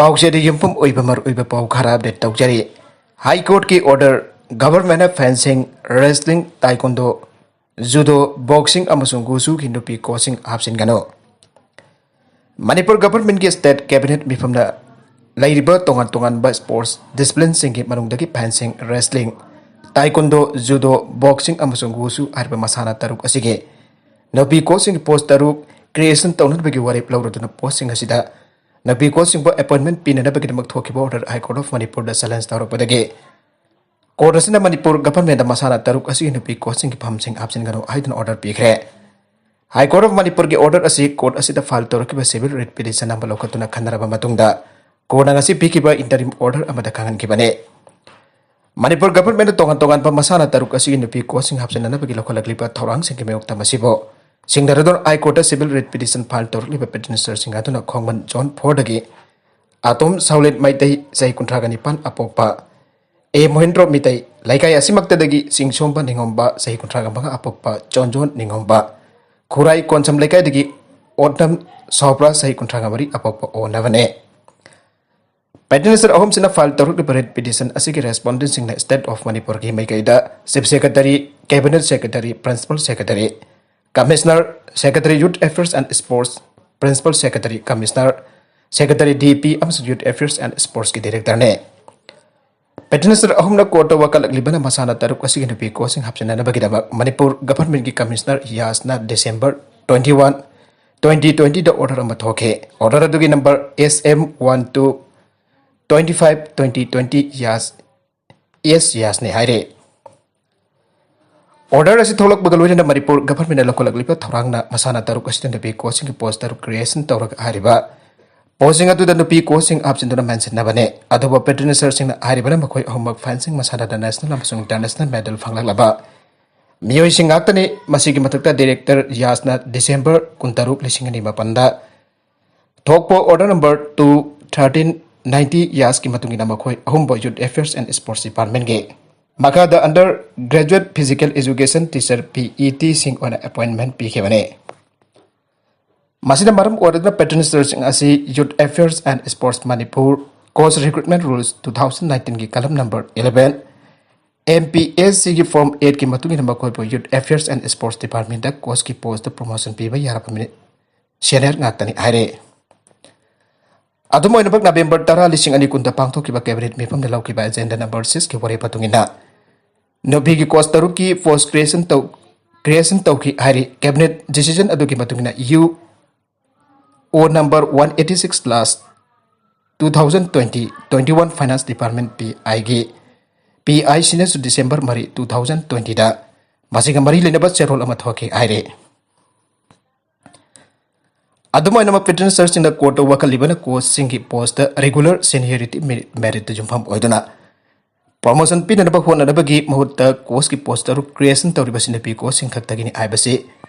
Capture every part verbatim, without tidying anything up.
ꯄꯥꯎꯆꯦꯗ ꯌꯨꯝꯐꯝ ꯑꯣꯏꯕ ꯃꯔꯨꯑꯣꯏꯕ ꯄꯥꯎ ꯈꯔ ꯑꯞꯗꯦꯠ ꯇꯧꯖꯔꯤ꯫ ꯍꯥꯏ ꯀꯣꯔꯠꯀꯤ ꯑꯣꯔꯗꯔ, ꯒꯚꯔꯟꯃꯦꯟꯠꯅ fencing, wrestling, taekwondo, judo, boxing ꯑꯃꯁꯨꯡ ꯋꯨꯁꯨꯒꯤ ꯅꯨꯄꯤ ꯀꯣꯆꯁꯤꯡ ꯍꯥꯞꯆꯤꯟꯒꯅꯨ꯫ ꯃꯅꯤꯄꯨꯔ ꯒꯚꯔꯟꯃꯦꯟꯠꯀꯤ ꯁ꯭ꯇꯦꯠ ꯀꯦꯕꯤꯅꯦꯠ ꯃꯤꯐꯝꯅ ꯂꯩꯔꯤꯕ ꯇꯣꯉꯥꯟ ꯇꯣꯉꯥꯟꯕ ꯁ꯭ꯄꯣꯔꯠꯁ ꯗꯤꯁꯤꯄ꯭ꯂꯤꯟꯁꯤꯡꯒꯤ ꯃꯅꯨꯡꯗꯒꯤ fencing, wrestling, taekwondo, judo, boxing ꯑꯃꯁꯨꯡ ꯋꯨꯁꯨ ꯍꯥꯏꯔꯤꯕ ꯃꯁꯥꯟꯅ ꯇꯔꯨꯛ ꯑꯁꯤꯒꯤ ꯅꯨꯄꯤ ꯀꯣꯆꯁꯤꯡꯒꯤ ꯄꯣꯁ ꯇꯔꯨꯛ ꯀ꯭ꯔꯤꯌꯦꯁꯟ ꯇꯧꯅꯅꯕꯒꯤ ꯋꯥꯔꯦꯞ ꯂꯧꯔꯗꯨꯅ ꯄꯣꯁꯁꯤꯡ ꯑꯁꯤꯗ ꯅꯨꯄꯤ ꯀꯣꯆꯁꯤꯡꯕꯨ ꯑꯦꯄꯣꯏꯟꯃꯦꯟꯠ ꯄꯤꯅꯅꯕꯒꯤꯗꯃꯛ ꯊꯣꯛꯈꯤꯕ ꯑꯣꯔꯗꯔ ꯍꯥꯏ ꯀꯣꯔꯠ ꯑꯣꯐ ꯃꯅꯤꯄꯨꯔꯗ ꯆꯦꯂꯦꯟꯖ ꯇꯧꯔꯛꯄꯗꯒꯤ ꯀꯣꯔꯠ ꯑꯁꯤꯅ ꯃꯅꯤꯄꯨꯔ ꯒꯚꯔꯟꯃꯦꯟꯠꯇ ꯃꯁꯥꯟꯅ ꯇꯔꯨꯛ ꯑꯁꯤꯒꯤ ꯅꯨꯄꯤ ꯀꯣꯆꯁꯤꯡꯒꯤ ꯐꯝꯁꯤꯡ ꯍꯥꯞꯆꯤꯟꯒꯅꯨ ꯍꯥꯏꯗꯨꯅ ꯑꯣꯔꯗꯔ ꯄꯤꯈ꯭ꯔꯦ꯫ ꯍꯥꯏ ꯀꯣꯔꯠ ꯑꯣꯐ ꯃꯅꯤꯄꯨꯔꯒꯤ ꯑꯣꯔꯗꯔ ꯑꯁꯤ ꯀꯣꯔꯠ ꯑꯁꯤꯗ ꯐꯥꯏꯜ ꯇꯧꯔꯛꯈꯤꯕ ꯁꯤꯚꯤꯜ ꯔꯤꯠ ꯄꯤꯇꯤꯁꯟ ꯑꯃ ꯂꯧꯈꯠꯇꯨꯅ ꯈꯟꯅꯔꯕ ꯃꯇꯨꯡꯗ ꯀꯣꯔꯠꯅ ꯉꯁꯤ ꯄꯤꯈꯤꯕ ꯏꯟꯇꯔꯤꯝ ꯑꯣꯔꯗꯔ ꯑꯃꯗ ꯈꯪꯍꯟꯈꯤꯕꯅꯤ꯫ ꯃꯅꯤꯄꯨꯔ ꯒꯚꯔꯟꯃꯦꯟꯠꯅ ꯇꯣꯉꯥꯟ ꯇꯣꯉꯥꯟꯕ ꯃꯁꯥꯟꯅ ꯇꯔꯨꯛ ꯑꯁꯤꯒꯤ ꯅꯨꯄꯤ ꯀꯣꯆꯁꯤꯡ ꯍꯥꯞꯆꯤꯟꯅꯅꯕꯒꯤ ꯂꯧꯈꯠꯂꯛꯂꯤꯕ ꯊꯧꯔꯥꯡꯁꯤꯡꯒꯤ ꯃꯥꯌꯣꯛꯇ ꯃꯁꯤꯕꯨ ꯁꯤꯡꯅꯔꯗꯨꯅ ꯍꯥꯏ ꯀꯣꯔꯠꯇ ꯁꯤꯚꯤꯜ ꯔꯤꯠ ꯄꯤꯇꯤꯁꯟ ꯐꯥꯏꯜ ꯇꯧꯔꯛꯂꯤꯕ ꯄꯤꯇꯤꯁꯅꯔꯁꯤꯡ ꯑꯗꯨꯅ ꯈꯣꯡꯃꯟ ꯖꯣꯟ ꯐꯣꯔꯗꯒꯤ ꯑꯇꯣꯝ ꯁꯥꯎꯂꯦꯟ ꯃꯩꯇꯩ, ꯆꯍꯤ ꯀꯨꯟꯊ꯭ꯔꯥꯒ ꯅꯤꯄꯥꯟ ꯑꯄꯣꯛꯄ, ꯑꯦ ꯃꯣꯍꯦꯟꯗ꯭ꯔꯣ ꯃꯤꯇꯩ, ꯂꯩꯀꯥꯏ ꯑꯁꯤꯃꯛꯇꯗꯒꯤ ꯆꯤꯡꯁꯣꯝꯕ ꯅꯤꯉꯣꯝꯕ, ꯆꯍꯤ ꯀꯨꯟꯊ꯭ꯔꯥꯒ ꯃꯉꯥ ꯑꯄꯣꯛꯄ, ꯆꯣꯟꯖꯣꯟ ꯅꯤꯉꯣꯝꯕ, ꯈꯨꯔꯥꯏ ꯀꯣꯟꯁꯝ ꯂꯩꯀꯥꯏꯗꯒꯤ ꯑꯣꯠꯅꯝ ꯁꯥꯎꯕ꯭ꯔꯥ, ꯆꯍꯤ ꯀꯨꯟꯊ꯭ꯔꯥꯒ ꯃꯔꯤ ꯑꯄꯣꯛꯄ ꯑꯣꯟꯅꯕꯅꯦ꯫ ꯄꯦꯇꯤꯁꯅꯔ ꯑꯍꯨꯝꯁꯤꯅ ꯐꯥꯏꯜ ꯇꯧꯔꯛꯂꯤꯕ ꯔꯤꯠ ꯄꯤꯇꯤꯁꯟ ꯑꯁꯤꯒꯤ ꯔꯦꯁꯄꯣꯟꯗꯦꯟꯁꯤꯡꯅ ꯁ꯭ꯇꯦꯠ ꯑꯣꯐ ꯃꯅꯤꯄꯨꯔꯒꯤ ꯃꯥꯏꯀꯩꯗ chief secretary, cabinet secretary, principal secretary, commissioner, secretary youth affairs and sports, principal secretary, commissioner, secretary D P ꯑꯃꯁꯨꯡ ꯌꯨꯠ ꯑꯦꯐꯤꯌꯔꯁ ꯑꯦꯟ ꯁ꯭ꯄꯣꯔꯠꯁꯀꯤ ꯗꯤꯔꯦꯛꯇꯔꯅꯦ꯫ ꯄꯦꯇꯤꯁꯅꯔ ꯑꯍꯨꯝꯅ ꯀꯣꯔꯠꯇ ꯋꯥꯀꯠꯂꯛꯂꯤꯕꯅ ꯃꯁꯥꯟꯅ ꯇꯔꯨꯛ ꯑꯁꯤꯒꯤ ꯅꯨꯄꯤ ꯀꯣꯆꯁꯤꯡ ꯍꯥꯞꯆꯤꯟꯅꯅꯕꯒꯤꯗꯃꯛ ꯃꯅꯤꯄꯨꯔ ꯒꯚꯔꯟꯃꯦꯟꯠꯀꯤ ꯀꯃꯤꯁꯅꯔ ꯌꯥꯁꯅ ꯗꯤꯁꯦꯝꯕꯔ ꯇ꯭ꯋꯦꯟꯇꯤ ꯋꯥꯟ, ꯇ꯭ꯋꯦꯟꯇꯤ ꯇ꯭ꯋꯦꯟꯇꯤꯗ ꯑꯣꯔꯗꯔ ꯑꯃ ꯊꯣꯛꯈꯤ꯫ ꯑꯣꯔꯗꯔ ꯑꯗꯨꯒꯤ number S M one two twenty five twenty twenty YAS, S ꯌꯥꯁꯅꯦ ꯍꯥꯏꯔꯦ꯫ ꯑꯣꯔꯗꯔ ꯑꯁꯤ ꯊꯣꯛꯂꯛꯄꯒ ꯂꯣꯏꯅꯅ ꯃꯅꯤꯄꯨꯔ ꯒꯚꯔꯟꯃꯦꯟꯠꯅ ꯂꯧꯈꯠꯂꯛꯂꯤꯕ ꯊꯧꯔꯥꯡꯅ ꯃꯁꯥꯟꯅ ꯇꯔꯨꯛ ꯑꯁꯤꯗ ꯅꯨꯄꯤ ꯀꯣꯆꯁꯤꯡꯒꯤ ꯄꯣꯁ ꯇꯔꯨꯛ ꯀ꯭ꯔꯤꯌꯦꯁꯟ ꯇꯧꯔꯒ ꯍꯥꯏꯔꯤꯕ ꯄꯣꯁꯁꯤꯡ ꯑꯗꯨꯗ ꯅꯨꯄꯤ ꯀꯣꯆꯁꯤꯡ ꯍꯥꯞꯆꯤꯟꯗꯨꯅ ꯃꯦꯟꯁꯤꯟꯅꯕꯅꯦ꯫ ꯑꯗꯨꯕꯨ ꯄꯦꯇꯤꯁꯅꯔꯁꯤꯡꯅ ꯍꯥꯏꯔꯤꯕꯅ ꯃꯈꯣꯏ ꯑꯍꯨꯝꯃꯛ ꯐꯦꯟꯁꯤꯡ ꯃꯁꯥꯟꯅꯗ ꯅꯦꯁꯅꯦꯜ ꯑꯃꯁꯨꯡ ꯏꯟꯇꯔꯅꯦꯁꯅꯦꯜ ꯃꯦꯗꯜ ꯐꯪꯂꯛꯂꯕ ꯃꯤꯑꯣꯏꯁꯤꯡ ꯉꯥꯛꯇꯅꯤ꯫ ꯃꯁꯤꯒꯤ ꯃꯊꯛꯇ ꯗꯤꯔꯦꯛꯇꯔ ꯌꯥꯁꯅ ꯗꯤꯁꯦꯝꯕꯔ ꯀꯨꯟꯇꯔꯨꯛ, ꯂꯤꯁꯤꯡ ꯑꯅꯤ ꯃꯥꯄꯟꯗ ꯊꯣꯛꯄ order number two thirteen ninety ꯌꯥꯁꯀꯤ ꯃꯇꯨꯡ ꯏꯟꯅ ꯃꯈꯣꯏ ꯑꯍꯨꯝꯕꯨ ꯌꯨꯠ ꯑꯦꯐꯤꯌꯔꯁ ꯑꯦꯟ ꯁ꯭ꯄꯣꯔꯠꯁ ꯗꯤꯄꯥꯔꯠꯃꯦꯟꯠꯀꯤ ꯃꯈꯥꯗ under graduate physical education teacher, P E ꯇꯤꯁꯤꯡ ꯑꯣꯏꯅ ꯑꯦꯄꯣꯏꯟꯃꯦꯟꯠ ꯄꯤꯈꯤꯕꯅꯤ꯫ ꯃꯁꯤꯅ ꯃꯔꯝ ꯑꯣꯏꯔꯗꯨꯅ ꯄꯦꯇ꯭ꯔꯟ ꯁꯔꯁꯤꯡ ꯑꯁꯤ Youth Affairs and Sports Manipur Coach Recruitment Rules two thousand nineteen ꯒꯤ column number eleven, M P S C ꯒꯤ form eight ꯀꯤ ꯃꯇꯨꯡ ꯏꯟꯅ ꯃꯈꯣꯏꯕꯨ Youth Affairs and Sports Department the coach ꯀꯤ post ꯇ promotion ꯄꯤꯕ ꯌꯥꯔꯕ ꯃꯤꯅꯤ ꯁꯦꯅꯤꯌꯔ ꯉꯥꯛꯇꯅꯤ ꯍꯥꯏꯔꯦ꯫ ꯑꯗꯨꯝ ꯑꯣꯏꯅꯃꯛ, ꯅꯕꯦꯝꯕꯔ ꯇꯔꯥ, ꯂꯤꯁꯤꯡ ꯑꯅꯤ ꯀꯨꯟꯗ ꯄꯥꯡꯊꯣꯛꯈꯤꯕ cabinet ꯃꯤꯐꯝꯗ ꯂꯧꯈꯤꯕ agenda number six ꯀꯤ ꯋꯥꯔꯦꯞ ꯃꯇꯨꯡ ꯏꯟꯅ ꯅꯨꯄꯤꯒꯤ coach ꯇꯔꯨꯛꯀꯤ post creation ꯇꯧ-, creation ꯇꯧꯈꯤ ꯍꯥꯏꯔꯤ꯫ Cabinet decision ꯑꯗꯨꯒꯤ ꯃꯇꯨꯡ ꯏꯟꯅ U O number one eighty six slash two thousand twenty twenty one Finance Department P I ꯒꯤ P I ꯁꯤꯅꯁꯨ ꯗꯤꯁꯦꯝꯕꯔ ꯃꯔꯤ, two thousand twenty ꯗ ꯃꯁꯤꯒ ꯃꯔꯤ ꯂꯩꯅꯕ ꯆꯦꯔꯣꯜ ꯑꯃ ꯊꯣꯛꯈꯤ ꯍꯥꯏꯔꯤ꯫ ꯑꯗꯨꯝ ꯑꯣꯏꯅꯃꯛ, ꯄꯦꯇ꯭ꯔꯟ ꯁꯔꯁꯤꯡꯅ court ꯇ ꯋꯥꯀꯠꯂꯤꯕꯅ coach ꯁꯤꯡꯒꯤ post ꯇ regular seniority merit ꯇ ꯌꯨꯝꯐꯝ ꯑꯣꯏꯗꯨꯅ promotion ꯄꯤꯅꯅꯕ ꯍꯣꯠꯅꯅꯕꯒꯤ ꯃꯍꯨꯠꯇ coach ꯀꯤ post ꯇꯔꯨꯛ creation ꯇꯧꯔꯤꯕꯁꯤ ꯅꯨꯄꯤ coach ꯁꯤꯡ ꯈꯛꯇꯒꯤꯅꯤ ꯍꯥꯏꯕꯁꯤ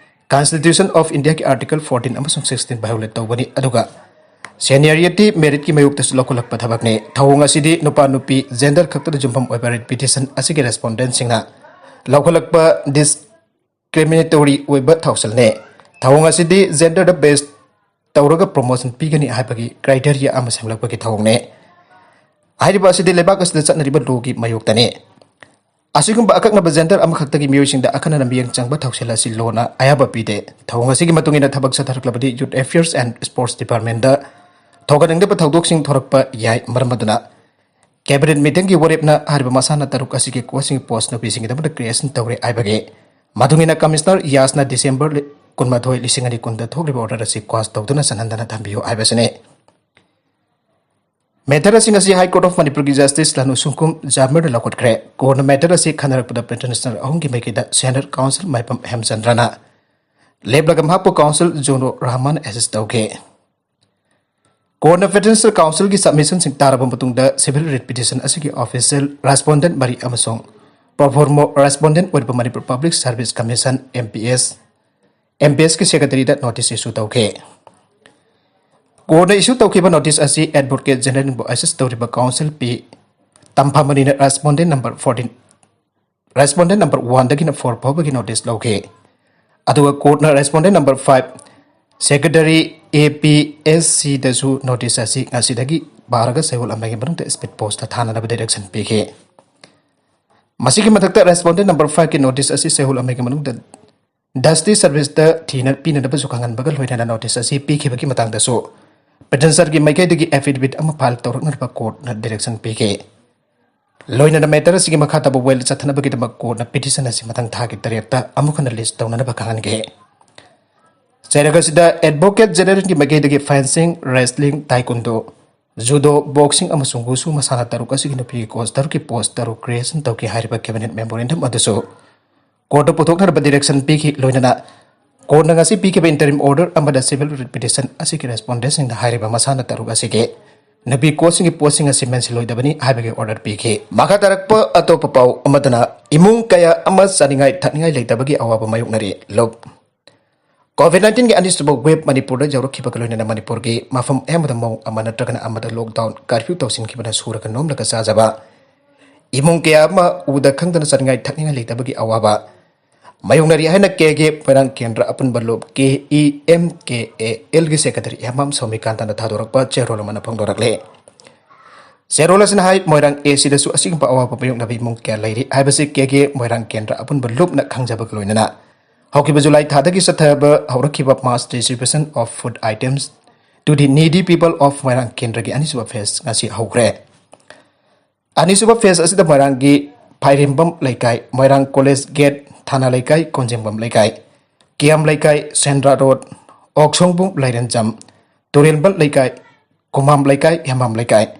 Constitution of India ꯒꯤ Article fourteen ꯑꯃꯁꯨꯡ sixteen violate ꯇꯧꯕꯅꯤ꯫ ꯑꯗꯨꯒ seniority merit ꯀꯤ ꯃꯥꯌꯣꯛꯇꯁꯨ ꯂꯧꯈꯠꯂꯛꯄ ꯊꯕꯛꯅꯤ꯫ ꯊꯧꯑꯣꯡ ꯑꯁꯤꯗꯤ ꯅꯨꯄꯥ ꯅꯨꯄꯤ gender ꯈꯛꯇꯗ ꯌꯨꯝꯐꯝ ꯑꯣꯏꯕ repetition ꯑꯁꯤꯒꯤ respondent ꯁꯤꯡꯅ ꯂꯧꯈꯠꯂꯛꯄ discriminatory ꯑꯣꯏꯕ ꯊꯧꯁꯤꯜꯅꯤ꯫ ꯊꯧꯑꯣꯡ ꯑꯁꯤꯗꯤ gender ꯗ base ꯇꯧꯔꯒ promotion ꯄꯤꯒꯅꯤ ꯍꯥꯏꯕꯒꯤ criteria ꯑꯃ ꯁꯦꯝꯂꯛꯄꯒꯤ ꯊꯧꯑꯣꯡꯅꯤ꯫ ꯍꯥꯏꯔꯤꯕ ꯑꯁꯤꯗꯤ ꯂꯩꯕꯥꯛ ꯑꯁꯤꯗ ꯆꯠꯅꯔꯤꯕ law ꯒꯤ ꯃꯥꯌꯣꯛꯇꯅꯤ꯫ ꯑꯁꯤꯒꯨꯝꯕ ꯑꯀꯛꯅꯕ gender ꯑꯃꯈꯛꯇꯒꯤ ꯃꯤꯑꯣꯏꯁꯤꯡꯗ ꯑꯈꯟꯅꯅ ꯃꯤꯠꯌꯦꯡ ꯆꯪꯕ ꯊꯧꯁꯤꯜ ꯑꯁꯤ law ꯅ ꯑꯌꯥꯕ ꯄꯤꯗꯦ꯫ ꯊꯧꯑꯣꯡ ꯑꯁꯤꯒꯤ ꯃꯇꯨꯡ ꯏꯟꯅ ꯊꯕꯛ ꯆꯠꯊꯔꯛꯂꯕꯗꯤ Youth Affairs and Sports Department ꯗ ꯊꯣꯛꯍꯟꯅꯤꯡꯗꯕ ꯊꯧꯗꯣꯛꯁꯤꯡ ꯊꯣꯔꯛꯄ ꯌꯥꯏ꯫ ꯃꯔꯝ ꯑꯗꯨꯅ cabinet meeting ꯒꯤ ꯋꯥꯔꯦꯞꯅ ꯍꯥꯏꯔꯤꯕ ꯃꯁꯥꯟꯅ ꯇꯔꯨꯛ ꯑꯁꯤꯒꯤ coach ꯁꯤꯡ post ꯅꯨꯄꯤꯁꯤꯡꯒꯤꯗꯃꯛꯇ creation ꯇꯧꯔꯦ ꯍꯥꯏꯕꯒꯤ ꯃꯇꯨꯡ ꯏꯟꯅ Commissioner ꯌꯥꯁꯅ ꯗꯤꯁꯦꯝꯕꯔ ꯀꯨꯟꯃꯥꯊꯣꯏ, ꯂꯤꯁꯤꯡ ꯑꯅꯤ ꯀꯨꯟꯗ ꯊꯣꯛꯂꯤꯕ order ꯑꯁꯤ quash ꯇꯧꯗꯨꯅ ꯆꯠꯍꯟꯗꯅ ꯊꯝꯕꯤꯌꯨ ꯍꯥꯏꯕꯁꯤꯅꯤ꯫ Matter ꯁꯤꯡ ꯑꯁꯤ High Court of Manipur ꯒꯤ Justice ꯂꯥꯅꯨ ꯁꯨꯡꯀꯨꯝ ꯖꯥꯃꯤꯔꯅ ꯂꯧꯈꯠꯈ꯭ꯔꯦ꯫ Court ꯅ matter ꯑꯁꯤ ꯈꯟꯅꯔꯛꯄꯗ petitioner ꯑꯍꯨꯝꯒꯤ ꯃꯥꯏꯀꯩꯗ senior counsel ꯃꯥꯏꯄꯝ ꯍꯦꯝꯆꯟꯗ꯭ꯔꯅ ꯂꯦꯞꯂꯒ ꯃꯍꯥꯛꯄꯨ counsel ꯖꯣꯅꯣ ꯔꯍꯃꯟ assist ꯇꯧꯈꯤ꯫ Court ꯅ petitioner counsel ꯒꯤ submission ꯁꯤꯡ ꯇꯥꯔꯕ ꯃꯇꯨꯡꯗ civil writ petition ꯑꯁꯤꯒꯤ official respondent ꯃꯔꯤ ꯑꯃꯁꯨꯡ pro forma respondent ꯑꯣꯏꯔꯤꯕ Manipur Public Service Commission, M P S, M P S ꯀꯤ secretary ꯗ notice issue ꯇꯧꯈꯤ꯫ Court ꯅ issue ꯇꯧꯈꯤꯕ notice ꯑꯁꯤ Advocate General ꯕꯨ assist ꯇꯧꯔꯤꯕ counsel ꯄꯤ ꯇꯝꯐꯥꯃꯅꯤꯅ respondent number fourteen, respondent number one ꯗꯒꯤꯅ four ꯐꯥꯎꯕꯒꯤ notice ꯂꯧꯈꯤ꯫ ꯑꯗꯨꯒ court ꯅ respondent number five Secretary A P S C ꯗꯁꯨ notice ꯑꯁꯤ ꯉꯁꯤꯗꯒꯤ ꯄꯥꯔꯒ ꯆꯌꯣꯜ ꯑꯃꯒꯤ ꯃꯅꯨꯡꯗ speed post ꯊꯥꯅꯅꯕ direction ꯄꯤꯈꯤ꯫ ꯃꯁꯤꯒꯤ ꯃꯊꯛꯇ respondent number five ꯀꯤ notice ꯑꯁꯤ ꯆꯌꯣꯜ ꯑꯃꯒꯤ ꯃꯅꯨꯡꯗ dusty service ꯇ ꯊꯤꯅ ꯄꯤꯅꯅꯕꯁꯨ ꯈꯪꯍꯟꯕꯒ ꯂꯣꯏꯅꯅ notice ꯑꯁꯤ ꯄꯤꯈꯤꯕꯒꯤ ꯃꯇꯥꯡꯗꯁꯨ petitioner ꯒꯤ ꯃꯥꯏꯀꯩꯗꯒꯤ affidavit ꯑꯃ file ꯇꯧꯔꯛꯅꯅꯕ court ꯅ direction ꯄꯤꯈꯤ꯫ ꯂꯣꯏꯅꯅ matter ꯑꯁꯤꯒꯤ ꯃꯈꯥ ꯇꯥꯕ ꯋꯥꯌꯦꯜ ꯆꯠꯊꯅꯕꯒꯤꯗꯃꯛ court ꯅ petition ꯑꯁꯤ ꯃꯊꯪ ꯊꯥꯒꯤ ꯇꯔꯦꯠꯇ ꯑꯃꯨꯛ ꯍꯟꯅ list ꯇꯧꯅꯅꯕ ꯈꯪꯍꯟꯈꯤ꯫ ꯆꯩꯔꯛ ꯑꯁꯤꯗ Advocate General ꯒꯤ ꯃꯥꯏꯀꯩꯗꯒꯤ fencing, wrestling, taekwondo, judo, boxing ꯑꯃꯁꯨꯡ wushu ꯃꯁꯥꯟꯅ ꯇꯔꯨꯛ ꯑꯁꯤꯒꯤ ꯅꯨꯄꯤꯒꯤ coach ꯇꯔꯨꯛꯀꯤ post ꯇꯔꯨꯛ creation ꯇꯧꯈꯤ ꯍꯥꯏꯔꯤꯕ cabinet memorandum ꯑꯗꯨꯁꯨ court ꯇ ꯄꯨꯊꯣꯛꯅꯅꯕ direction ꯄꯤꯈꯤ꯫ ꯂꯣꯏꯅꯅ court ꯅ ꯉꯁꯤ ꯄꯤꯈꯤꯕ interim order ꯑꯃꯗ civil writ petition ꯑꯁꯤꯒꯤ respondent ꯁꯤꯡꯅ ꯍꯥꯏꯔꯤꯕ ꯃꯁꯥꯟꯅ ꯇꯔꯨꯛ ꯑꯁꯤꯒꯤ ꯅꯨꯄꯤ coach ꯁꯤꯡꯒꯤ post ꯁꯤꯡ ꯑꯁꯤ ꯃꯦꯟꯁꯤꯜꯂꯣꯏꯗꯕꯅꯤ ꯍꯥꯏꯕꯒꯤ order ꯄꯤꯈꯤ꯫ ꯃꯈꯥ ꯇꯥꯔꯛꯄ ꯑꯇꯣꯞꯄ ꯄꯥꯎ ꯑꯃꯗꯅ, ꯏꯃꯨꯡ ꯀꯌꯥ ꯑꯃ ꯆꯥꯅꯤꯡꯉꯥꯏ ꯊꯛꯅꯤꯡꯉꯥꯏ ꯂꯩꯇꯕꯒꯤ ꯑꯋꯥꯕ ꯃꯥꯌꯣꯛꯅꯔꯤ꯫ ꯂꯨꯞ꯫ COVID nineteen ꯒꯤ ꯑꯅꯤꯁꯨꯕ wave ꯃꯅꯤꯄꯨꯔꯗ ꯌꯧꯔꯛꯈꯤꯕꯒ ꯂꯣꯏꯅꯅ ꯃꯅꯤꯄꯨꯔꯒꯤ ꯃꯐꯝ ꯑꯌꯥꯝꯕꯗ ꯃꯑꯣꯡ ꯑꯃ ꯅꯠꯇ꯭ꯔꯒꯅ ꯑꯃꯗ lockdown, curfew ꯇꯧꯁꯤꯟꯈꯤꯕꯅ ꯁꯨꯔꯒ ꯅꯣꯝꯂꯒ ꯆꯥꯖꯕ ꯏꯃꯨꯡ ꯀꯌꯥ ꯑꯃ ꯎꯗ ꯈꯪꯗꯅ ꯆꯥꯅꯤꯡꯉꯥꯏ ꯊꯛꯅꯤꯡꯉꯥꯏ ꯂꯩꯇꯕꯒꯤ ꯑꯋꯥꯕ ꯃꯥꯌꯣꯛꯅꯔꯤ ꯍꯥꯏꯅ ꯀꯦꯒꯦ ꯃꯣꯏꯔꯥꯡ ꯀꯦꯟꯗ꯭ꯔ ꯑꯄꯨꯟꯕ ꯂꯨꯞ, ꯀꯦ E M K A L ꯒꯤ secretary ꯍꯦꯃꯥꯝ ꯁꯧꯃꯤꯀꯥꯟꯇꯅ ꯊꯥꯗꯣꯔꯛꯄ ꯆꯦꯔꯣꯜ ꯑꯃꯅ ꯐꯣꯡꯗꯣꯔꯛꯂꯦ꯫ ꯆꯦꯔꯣꯜ ꯑꯁꯤꯅ ꯍꯥꯏ, ꯃꯣꯏꯔꯥꯡ A C ꯗꯁꯨ ꯑꯁꯤꯒꯨꯝꯕ ꯑꯋꯥꯕ ꯃꯥꯌꯣꯛꯅꯕ ꯏꯃꯨꯡ ꯀꯌꯥ ꯂꯩꯔꯤ ꯍꯥꯏꯕꯁꯤ ꯀꯦꯒꯦ ꯃꯣꯏꯔꯥꯡ ꯀꯦꯟꯗ꯭ꯔ ꯑꯄꯨꯟꯕ ꯂꯨꯞꯅ ꯈꯪꯖꯕꯒ ꯂꯣꯏꯅꯅ ꯍꯧꯈꯤꯕ ꯖꯨꯂꯥꯏ ꯊꯥꯗꯒꯤ ꯆꯠꯊꯕ ꯍꯧꯔꯛꯈꯤꯕ mass distribution of food items to the needy people of ꯃꯣꯏꯔꯥꯡ ꯀꯦꯟꯗ꯭ꯔꯒꯤ ꯑꯅꯤꯁꯨꯕ phase ꯉꯁꯤ ꯍꯧꯈ꯭ꯔꯦ꯫ ꯑꯅꯤꯁꯨꯕ phase ꯑꯁꯤꯗ ꯃꯣꯏꯔꯥꯡꯒꯤ ꯐꯥꯏꯔꯦꯝꯕꯝ ꯂꯩꯀꯥꯏ, ꯃꯣꯏꯔꯥꯡ college gate, ꯊꯥꯅ ꯂꯩꯀꯥꯏ, ꯀꯣꯟꯖꯦꯡꯕꯝ ꯂꯩꯀꯥꯏ, ꯀꯤꯌꯥꯝ ꯂꯩꯀꯥꯏ, ꯁꯦꯟꯗ꯭ꯔꯥ road, ꯑꯣꯛꯁꯣꯡꯕꯨꯡ ꯂꯥꯏꯔꯦꯟꯖꯝ, ꯇꯨꯔꯦꯜꯕꯜ ꯂꯩꯀꯥꯏ, ꯀꯨꯃꯥꯝ ꯂꯩꯀꯥꯏ, ꯍꯦꯃꯥꯝ ꯂꯩꯀꯥꯏ,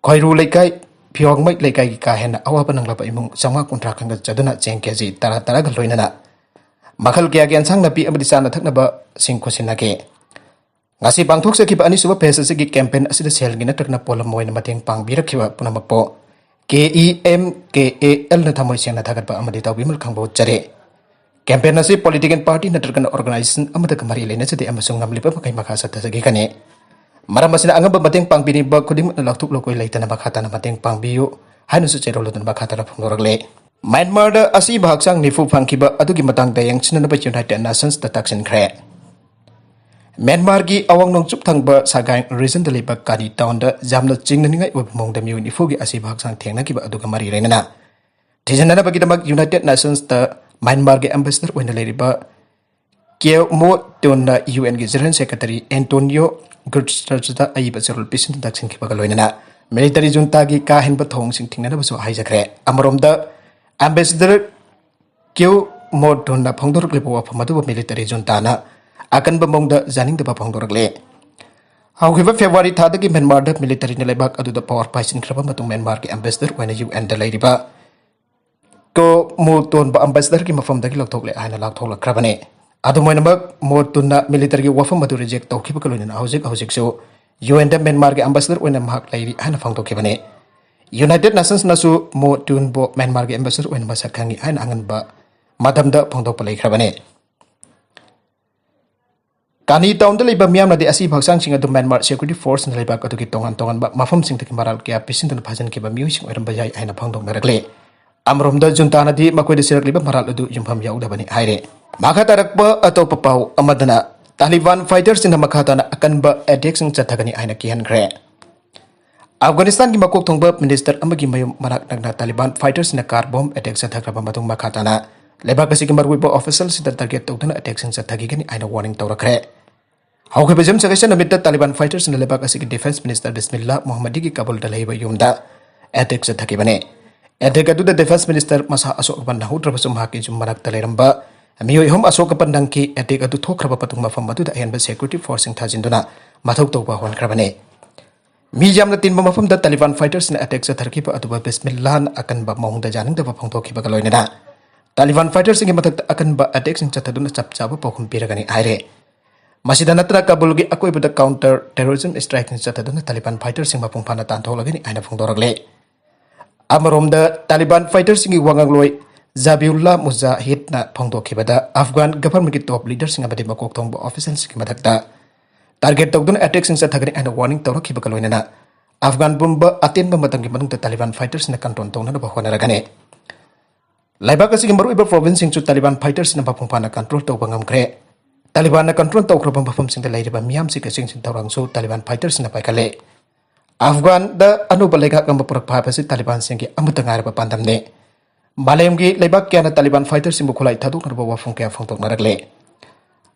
ꯈꯣꯏꯔꯨ ꯂꯩꯀꯥꯏ, ꯐꯤꯋꯥꯡꯃꯩ ꯂꯩꯀꯥꯏꯒꯤ ꯀꯥ ꯍꯦꯟꯅ ꯑꯋꯥꯕ ꯅꯪꯂꯕ ꯏꯃꯨꯡ ꯆꯥꯝꯃꯉꯥ ꯀꯨꯟꯊ꯭ꯔꯥ ꯈꯟꯒꯠꯆꯗꯨꯅ ꯆꯦꯡ ꯀꯦꯖꯤ ꯇꯔꯥ ꯇꯔꯥꯒ ꯂꯣꯏꯅꯅ ꯃꯈꯜ ꯀꯌꯥꯒꯤ ꯑꯦꯟꯁꯥꯡ ꯅꯥꯄꯤ ꯑꯃꯗꯤ ꯆꯥꯅ ꯊꯛꯅꯕꯁꯤꯡ ꯈꯨꯠꯁꯤꯟꯅꯈꯤ꯫ ꯉꯁꯤ ꯄꯥꯡꯊꯣꯛꯆꯈꯤꯕ ꯑꯅꯤꯁꯨꯕ phase ꯑꯁꯤꯒꯤ campaign ꯑꯁꯤꯗ ꯁꯦꯜꯒꯤ ꯅꯠꯇ꯭ꯔꯒꯅ ꯄꯣꯠꯂꯝ ꯑꯣꯏꯅ ꯃꯇꯦꯡ ꯄꯥꯡꯕꯤꯔꯛꯈꯤꯕ ꯄꯨꯝꯅꯃꯛꯄꯨ ꯀꯦ ꯏ ꯑꯦꯝ ꯀꯦ ꯑꯦ ꯑꯦꯜꯅ ꯊꯃꯣꯏ ꯁꯦꯡꯅ ꯊꯥꯒꯠꯄ ꯑꯃꯗꯤ ꯇꯧꯕꯤꯃꯜ ꯈꯪꯕ ꯎꯠꯆꯔꯤ꯫ Campaign ꯑꯁꯤ political party ꯅꯠꯇ꯭ꯔꯒꯅ organization ꯑꯃꯠꯇꯒ ꯃꯔꯤ ꯂꯩꯅꯖꯗꯦ ꯑꯃꯁꯨꯡ ꯉꯝꯂꯤꯕ ꯃꯈꯩ ꯃꯈꯥ ꯆꯠꯊꯖꯈꯤꯒꯅꯤ꯫ ꯃꯔꯝ ꯑꯁꯤꯅ ꯑꯉꯝꯕ ꯃꯇꯦꯡ ꯄꯥꯡꯕꯤꯅꯤꯡꯕ ꯈꯨꯗꯤꯡꯃꯛꯅ ꯂꯧꯊꯣꯛ ꯂꯧꯀꯣꯏ ꯂꯩꯇꯅ ꯃꯈꯥ ꯇꯥꯅ ꯃꯇꯦꯡ ꯄꯥꯡꯕꯤꯌꯨ ꯍꯥꯏꯅꯁꯨ ꯆꯦꯔꯣꯜ ꯑꯗꯨꯅ ꯃꯈꯥ ꯇꯥꯅ ꯐꯣꯡꯗꯣꯔꯛꯂꯦ꯫ ꯃ꯭ꯌꯥꯟꯃꯥꯔꯗ ꯑꯁꯤꯕ ꯍꯛꯆꯥꯡ ꯅꯤꯐꯨ ꯐꯪꯈꯤꯕ ꯑꯗꯨꯒꯤ ꯃꯇꯥꯡꯗ ꯌꯦꯡꯁꯤꯟꯅꯅꯕ United Nations ꯇ ꯇꯛꯁꯤꯟꯈ꯭ꯔꯦ꯫ ꯃ꯭ꯌꯥꯟꯃꯥꯔꯒꯤ ꯑꯋꯥꯡ ꯅꯣꯡꯆꯨꯞ ꯊꯪꯕ ꯁꯒꯥꯏ ꯔꯤꯖꯟꯗ ꯂꯩꯕ ꯀꯥꯅꯤ ꯇꯥꯎꯟꯗ ꯌꯥꯝꯅ ꯆꯤꯡꯅꯅꯤꯡꯉꯥꯏ ꯑꯣꯏꯕ ꯃꯑꯣꯡꯗ ꯃꯤꯑꯣꯏ ꯅꯤꯐꯨꯒꯤ ꯑꯁꯤꯕ ꯍꯛꯆꯥꯡ ꯊꯦꯡꯅꯈꯤꯕ ꯑꯗꯨꯒ ꯃꯔꯤ ꯂꯩꯅꯅ ꯊꯤꯖꯤꯟꯅꯅꯕꯒꯤꯗꯃꯛ ꯌꯨꯅꯥꯏꯇꯦꯠ ꯅꯦꯁꯟꯁꯇ ꯃ꯭ꯌꯥꯟꯃꯥꯔꯒꯤ ꯑꯦꯝꯕꯦꯁꯦꯗꯔ ꯑꯣꯏꯅ ꯂꯩꯔꯤꯕ ꯀ꯭ꯌꯣ ꯃꯣ ꯇꯨꯟꯅ ꯌꯨ ꯑꯦꯟꯒꯤ ꯖꯦꯅꯔꯦꯜ ꯁꯦꯀ꯭ꯔꯦꯇꯔꯤ ꯑꯦꯟꯇꯣꯅꯤꯌꯣ ꯒꯨꯇꯔꯦꯁꯇ ꯑꯏꯕ ꯆꯦꯔꯣꯜ ꯄꯤꯁꯤꯟꯗꯨꯅ ꯇꯛꯁꯤꯟꯈꯤꯕꯒ ꯂꯣꯏꯅꯅ ꯃꯤꯂꯤꯇꯔꯤ ꯖꯨꯟꯇꯥꯒꯤ ꯀꯥ ꯍꯦꯟꯕ ꯊꯧꯑꯣꯡꯁꯤꯡ ꯊꯤꯡꯅꯅꯕꯁꯨ ꯍꯥꯏꯖꯈ꯭ꯔꯦ꯫ ꯑꯃꯔꯣꯝꯗ ꯑꯦꯝꯕꯦꯁꯦꯗꯔ ꯀ꯭ꯌꯨ ꯃꯣꯔꯇꯨꯟꯅ ꯐꯣꯡꯗꯣꯔꯛꯂꯤꯕ ꯋꯥꯐꯝ ꯑꯗꯨꯕꯨ ꯃꯤꯂꯤꯇꯔꯤ ꯖꯨꯟꯇꯥꯅ ꯑꯀꯟꯕ ꯃꯑꯣꯡꯗ ꯌꯥꯅꯤꯡꯗꯕ ꯐꯣꯡꯗꯣꯔꯛꯂꯦ꯫ ꯍꯧꯈꯤꯕ ꯐꯦꯕ꯭ꯔꯨꯋꯥꯔꯤ ꯊꯥꯗꯒꯤ ꯃ꯭ꯌꯥꯟꯃꯥꯔꯗ ꯃꯤꯂꯤꯇꯔꯤꯅ ꯂꯩꯕꯥꯛ ꯑꯗꯨꯗ ꯄꯋꯥꯔ ꯄꯥꯏꯁꯤꯟꯈ꯭ꯔꯕ ꯃꯇꯨꯡ ꯃ꯭ꯌꯥꯟꯃꯥꯔꯒꯤ ꯑꯦꯝꯕꯦꯁꯦꯗꯔ ꯑꯣꯏꯅ ꯌꯨ ꯑꯦꯟꯗ ꯂꯩꯔꯤꯕ ꯀꯣ ꯃꯨ ꯇꯣꯟꯕ ꯑꯦꯝꯕꯦꯁꯦꯗꯔꯒꯤ ꯃꯐꯝꯗꯒꯤ ꯂꯧꯊꯣꯛꯂꯦ ꯍꯥꯏꯅ ꯂꯥꯎꯊꯣꯛꯂꯛꯈ꯭ꯔꯕꯅꯤ꯫ ꯑꯗꯨꯝ ꯑꯣꯏꯅꯃꯛ ꯃꯣꯔꯇꯨꯟꯅ ꯃꯤꯂꯤꯇꯔꯤꯒꯤ ꯋꯥꯐꯝ ꯑꯗꯨ ꯔꯤꯖꯦꯛ ꯇꯧꯈꯤꯕꯒ ꯂꯣꯏꯅꯅ ꯍꯧꯖꯤꯛ ꯍꯧꯖꯤꯛꯁꯨ ꯌꯨ ꯑꯦꯟꯗ ꯃ꯭ꯌꯥꯟꯃꯥꯔꯒꯤ ꯑꯦꯝꯕꯦꯁꯦꯗꯔ ꯑꯣꯏꯅ ꯃꯍꯥꯛ ꯂꯩꯔꯤ ꯍꯥꯏꯅ ꯐꯣꯡꯗꯣꯛꯈꯤꯕꯅꯤ꯫ ꯌꯨꯅꯥꯏꯇꯦꯠ ꯅꯦꯁꯟꯁꯅꯁꯨ ꯃꯣ ꯇ꯭ꯌꯨꯟꯕꯨ ꯃ꯭ꯌꯥꯟꯃꯥꯔꯒꯤ ꯑꯦꯝꯕꯦꯁꯦꯗꯔ ꯑꯣꯏꯅ ꯃꯁꯛ ꯈꯪꯉꯤ ꯍꯥꯏꯅ ꯑꯉꯟꯕ ꯃꯇꯝꯗ ꯐꯣꯡꯗꯣꯛꯄ ꯂꯩꯈ꯭ꯔꯕꯅꯤ꯫ ꯀꯥꯅꯤ ꯇꯥꯎꯟꯗ ꯂꯩꯕ ꯃꯤꯌꯥꯝꯅꯗꯤ ꯑꯁꯤꯕ ꯍꯛꯆꯥꯡꯁꯤꯡ ꯑꯗꯨ ꯃ꯭ꯌꯥꯟꯃꯥꯔ ꯁꯦꯀ꯭ꯌꯨꯔꯤꯇꯤ ꯐꯣꯔꯁꯅ ꯂꯩꯕꯥꯛ ꯑꯗꯨꯒꯤ ꯇꯣꯉꯥꯟ ꯇꯣꯉꯥꯟꯕ ꯃꯐꯝꯁꯤꯡꯗꯒꯤ ꯃꯔꯥꯜ ꯀꯌꯥ ꯄꯤꯁꯤꯟꯗꯨꯅ ꯐꯥꯖꯤꯟꯈꯤꯕ ꯃꯤꯑꯣꯏꯁꯤꯡ ꯑꯣꯏꯔꯝꯕ ꯌꯥꯏ ꯍꯥꯏꯅ ꯐꯣꯡꯗꯣꯛꯅꯔꯛꯂꯤ꯫ ꯑꯃꯔꯣꯝꯗ ꯖꯨꯟꯇꯥꯅꯗꯤ ꯃꯈꯣꯏꯗ ꯁꯤꯔꯛꯂꯤꯕ ꯃꯔꯥꯜ ꯑꯗꯨ ꯌꯨꯝꯐꯝ ꯌꯥꯎꯗꯕꯅꯤ ꯍꯥꯏꯔꯦ꯫ ꯃꯈꯥ ꯇꯥꯔꯛꯄ ꯑꯇꯣꯞꯄ ꯄꯥꯎ ꯑꯃꯗꯅ ꯇꯥꯂꯤꯕꯥꯟ ꯐꯥꯏꯇꯔꯁꯤꯡꯅ ꯃꯈꯥ ꯇꯥꯅ ꯑꯀꯟꯕ ꯑꯦꯇꯦꯛꯁꯤꯡ ꯆꯠꯊꯒꯅꯤ ꯍꯥꯏꯅ ꯀꯤꯍꯟꯈ꯭ꯔꯦ꯫ ꯑꯐꯒꯥꯅꯤꯁꯇꯥꯟꯒꯤ ꯃꯀꯣꯛ ꯊꯣꯡꯕ ꯃꯤꯅꯤꯁꯇꯔ ꯑꯃꯒꯤ ꯃꯌꯨꯝ ꯃꯅꯥꯛ ꯅꯛꯅ ꯇꯥꯂꯤꯕꯥꯟ ꯐꯥꯏꯇꯔꯁꯤꯡꯅ ꯀꯥꯔ ꯕꯣꯝ ꯑꯦꯇꯦꯛ ꯆꯠꯊꯈ꯭ꯔꯕ ꯃꯇꯨꯡ ꯃꯈꯥ ꯇꯥꯅ ꯂꯩꯕꯥꯛ ꯑꯁꯤꯒꯤ ꯃꯔꯨꯑꯣꯏꯕ ꯑꯣꯐꯤꯁꯤꯌꯦꯜꯁꯤꯡꯗ ꯇꯥꯔꯒꯦꯠ ꯇꯧꯗꯨꯅ ꯑꯦꯇꯦꯛꯁꯤꯡ ꯆꯠꯊꯈꯤꯒꯅꯤ ꯍꯥꯏꯅ ꯋꯥꯔꯅꯤꯡ ꯇꯧꯔꯛꯈ꯭ꯔꯦ꯫ ꯍꯧꯈꯤꯕ ꯌꯨꯝꯁꯀꯩꯁ ꯅꯨꯃꯤꯠꯇ ꯇꯥꯂꯤꯕꯥꯟ ꯐꯥꯏꯇꯔꯁꯤꯡꯅ ꯂꯩꯕꯥꯛ ꯑꯁꯤꯒꯤ ꯗꯤꯐꯦꯟꯁ ꯃꯤꯅꯤꯁꯇꯔ ꯕꯤꯁꯃꯤꯜꯂꯥ ꯃꯣꯍꯝꯃꯗꯤꯒꯤ ꯀꯥꯕꯨꯜꯗ ꯂꯩꯕ ꯌꯨꯝꯗ ꯑꯦꯇꯦꯛ ꯆꯠꯊꯈꯤꯕꯅꯤ꯫ ꯑꯦꯇꯦꯛ ꯑꯗꯨꯗ ꯗꯤꯐꯦꯟꯁ ꯃꯤꯅꯤꯁꯇꯔ ꯃꯁꯥ ꯑꯁꯣꯛ ꯑꯄꯟ ꯅꯪꯍꯧꯗ꯭ꯔꯕꯁꯨ ꯃꯍꯥꯛꯀꯤ ꯌꯨꯝ ꯃꯅꯥꯛꯇ ꯂꯩꯔꯝꯕ ꯃꯤꯑꯣꯏ ꯑꯍꯨꯝ ꯑꯁꯣꯛ ꯑꯄꯟ ꯅꯪꯈꯤ꯫ ꯑꯦꯇꯦꯛ ꯑꯗꯨ ꯊꯣꯛꯈ꯭ꯔꯕ ꯃꯇꯨꯡ ꯃꯐꯝ ꯑꯗꯨꯗ ꯑꯍꯦꯟꯕ ꯁꯦꯀ꯭ꯌꯨꯔꯤꯇꯤ ꯐꯣꯔꯁꯁꯤꯡ ꯊꯥꯖꯤꯟꯗꯨꯅ ꯃꯊꯧ ꯇꯧꯕ ꯍꯧꯍꯟꯈ꯭ꯔꯕꯅꯤ꯫ ꯃꯤ ꯌꯥꯝꯅ ꯇꯤꯟꯕ ꯃꯐꯝꯗ ꯇꯥꯂꯤꯕꯥꯟ ꯐꯥꯏꯇꯔꯁꯤꯡꯅ ꯑꯦꯇꯦꯛ ꯆꯠꯊꯔꯛꯈꯤꯕ ꯑꯗꯨꯕꯨ ꯕꯤꯁꯃꯤꯜꯂꯥꯅ ꯑꯀꯟꯕ ꯃꯑꯣꯡꯗ ꯌꯥꯅꯤꯡꯗꯕ ꯐꯣꯡꯗꯣꯛꯈꯤꯕꯒ ꯂꯣꯏꯅꯅ ꯇꯥꯂꯤꯕꯥꯟ ꯐꯥꯏꯇꯔꯁꯤꯡꯒꯤ ꯃꯊꯛꯇ ꯑꯀꯟꯕ ꯑꯦꯇꯦꯛꯁꯤꯡ ꯆꯠꯊꯗꯨꯅ ꯆꯞ ꯆꯥꯕ ꯄꯥꯎꯈꯨꯝ ꯄꯤꯔꯒꯅꯤ ꯍꯥꯏꯔꯦ꯫ ꯃꯁꯤꯗ ꯅꯠꯇꯅ ꯀꯥꯕꯨꯜꯒꯤ ꯑꯀꯣꯏꯕꯗ ꯀꯥꯎꯟꯇꯔ ꯇꯦꯔꯣꯔꯤꯖꯝ ꯁ꯭ꯇ꯭ꯔꯥꯏꯛꯁꯤꯡ ꯆꯠꯊꯗꯨꯅ ꯇꯥꯂꯤꯕꯥꯟ ꯐꯥꯏꯇꯔꯁꯤꯡ ꯃꯄꯨꯡ ꯐꯥꯅ ꯇꯥꯟꯊꯣꯛꯂꯒꯅꯤ ꯍꯥꯏꯅ ꯐꯣꯡꯗꯣꯔꯛꯂꯦ꯫ ꯑꯃꯔꯣꯝꯗ ꯇꯥꯂꯤꯕꯥꯟ ꯐꯥꯏꯇꯔꯁꯤꯡꯒꯤ ꯋꯥꯉꯥꯡꯂꯣꯏ ꯖꯥꯕꯤꯎꯜꯂꯥ ꯃꯨꯖꯥꯍꯤꯗꯅ ꯐꯣꯡꯗꯣꯛꯈꯤꯕꯗ ꯑꯐꯒꯥꯟ ꯒꯚꯔꯟꯃꯦꯟꯠꯀꯤ ꯇꯣꯞ ꯂꯤꯗꯔꯁꯤꯡ ꯑꯃꯗꯤ ꯃꯀꯣꯛ ꯊꯣꯡꯕ ꯑꯣꯐꯤꯁꯤꯌꯦꯜꯁꯤꯡꯒꯤ ꯃꯊꯛꯇ ꯇꯥꯔꯒꯦꯠ ꯇꯧꯗꯨꯅ ꯑꯦꯇꯦꯛꯁꯤꯡ ꯆꯠꯊꯒꯅꯤ ꯍꯥꯏꯅ ꯋꯥꯔꯅꯤꯡ ꯇꯧꯔꯛꯈꯤꯕꯒ ꯂꯣꯏꯅꯅ ꯑꯐꯒꯥꯟ ꯄꯨꯝꯕ ꯑꯇꯦꯟꯕ ꯃꯇꯝꯒꯤ ꯃꯅꯨꯡꯗ ꯇꯥꯂꯤꯕꯥꯟ ꯐꯥꯏꯇꯔꯁꯤꯡꯅ ꯀꯟꯇ꯭ꯔꯣꯜ ꯇꯧꯅꯅꯕ ꯍꯣꯠꯅꯔꯒꯅꯤ꯫ ꯂꯩꯕꯥꯛ ꯑꯁꯤꯒꯤ ꯃꯔꯨꯑꯣꯏꯕ ꯄ꯭ꯔꯣꯚꯤꯟꯁꯁꯤꯡꯁꯨ ꯇꯥꯂꯤꯕꯥꯟ ꯐꯥꯏꯇꯔꯁꯤꯡꯅ ꯃꯄꯨꯡ ꯐꯥꯅ ꯀꯟꯇ꯭ꯔꯣꯜ ꯇꯧꯕ ꯉꯝꯈ꯭ꯔꯦ꯫ ꯇꯥꯂꯤꯕꯥꯟꯅ ꯀꯟꯇ꯭ꯔꯣꯜ ꯇꯧꯈ꯭ꯔꯕ ꯃꯐꯝꯁꯤꯡꯗ ꯂꯩꯔꯤꯕ ꯃꯤꯌꯥꯝꯁꯤꯡꯒ ꯆꯦꯟꯁꯤꯟ ꯊꯧꯔꯥꯡꯁꯨ ꯇꯥꯂꯤꯕꯥꯟ ꯐꯥꯏꯇꯔꯁꯤꯡꯅ ꯄꯥꯏꯈꯠꯂꯦ꯫ ꯑꯐꯒꯥꯟꯗ ꯑꯅꯧꯕ ꯂꯩꯉꯥꯛ ꯑꯃ ꯄꯨꯔꯛꯄ ꯍꯥꯏꯕꯁꯤ ꯇꯥꯂꯤꯕꯥꯟꯁꯤꯡꯒꯤ ꯑꯃꯠꯇ ꯉꯥꯏꯔꯕ ꯄꯥꯟꯗꯝꯅꯤ꯫ ꯃꯥꯂꯦꯝꯒꯤ ꯂꯩꯕꯥꯛ ꯀꯌꯥꯅ ꯇꯥꯂꯤꯕꯥꯟ ꯐꯥꯏꯇꯔꯁꯤꯡꯕꯨ ꯈꯨꯠꯂꯥꯏ ꯊꯥꯗꯣꯛꯅꯅꯕ ꯋꯥꯐꯝ ꯀꯌꯥ ꯐꯣꯡꯗꯣꯛꯅꯔꯛꯂꯦ꯫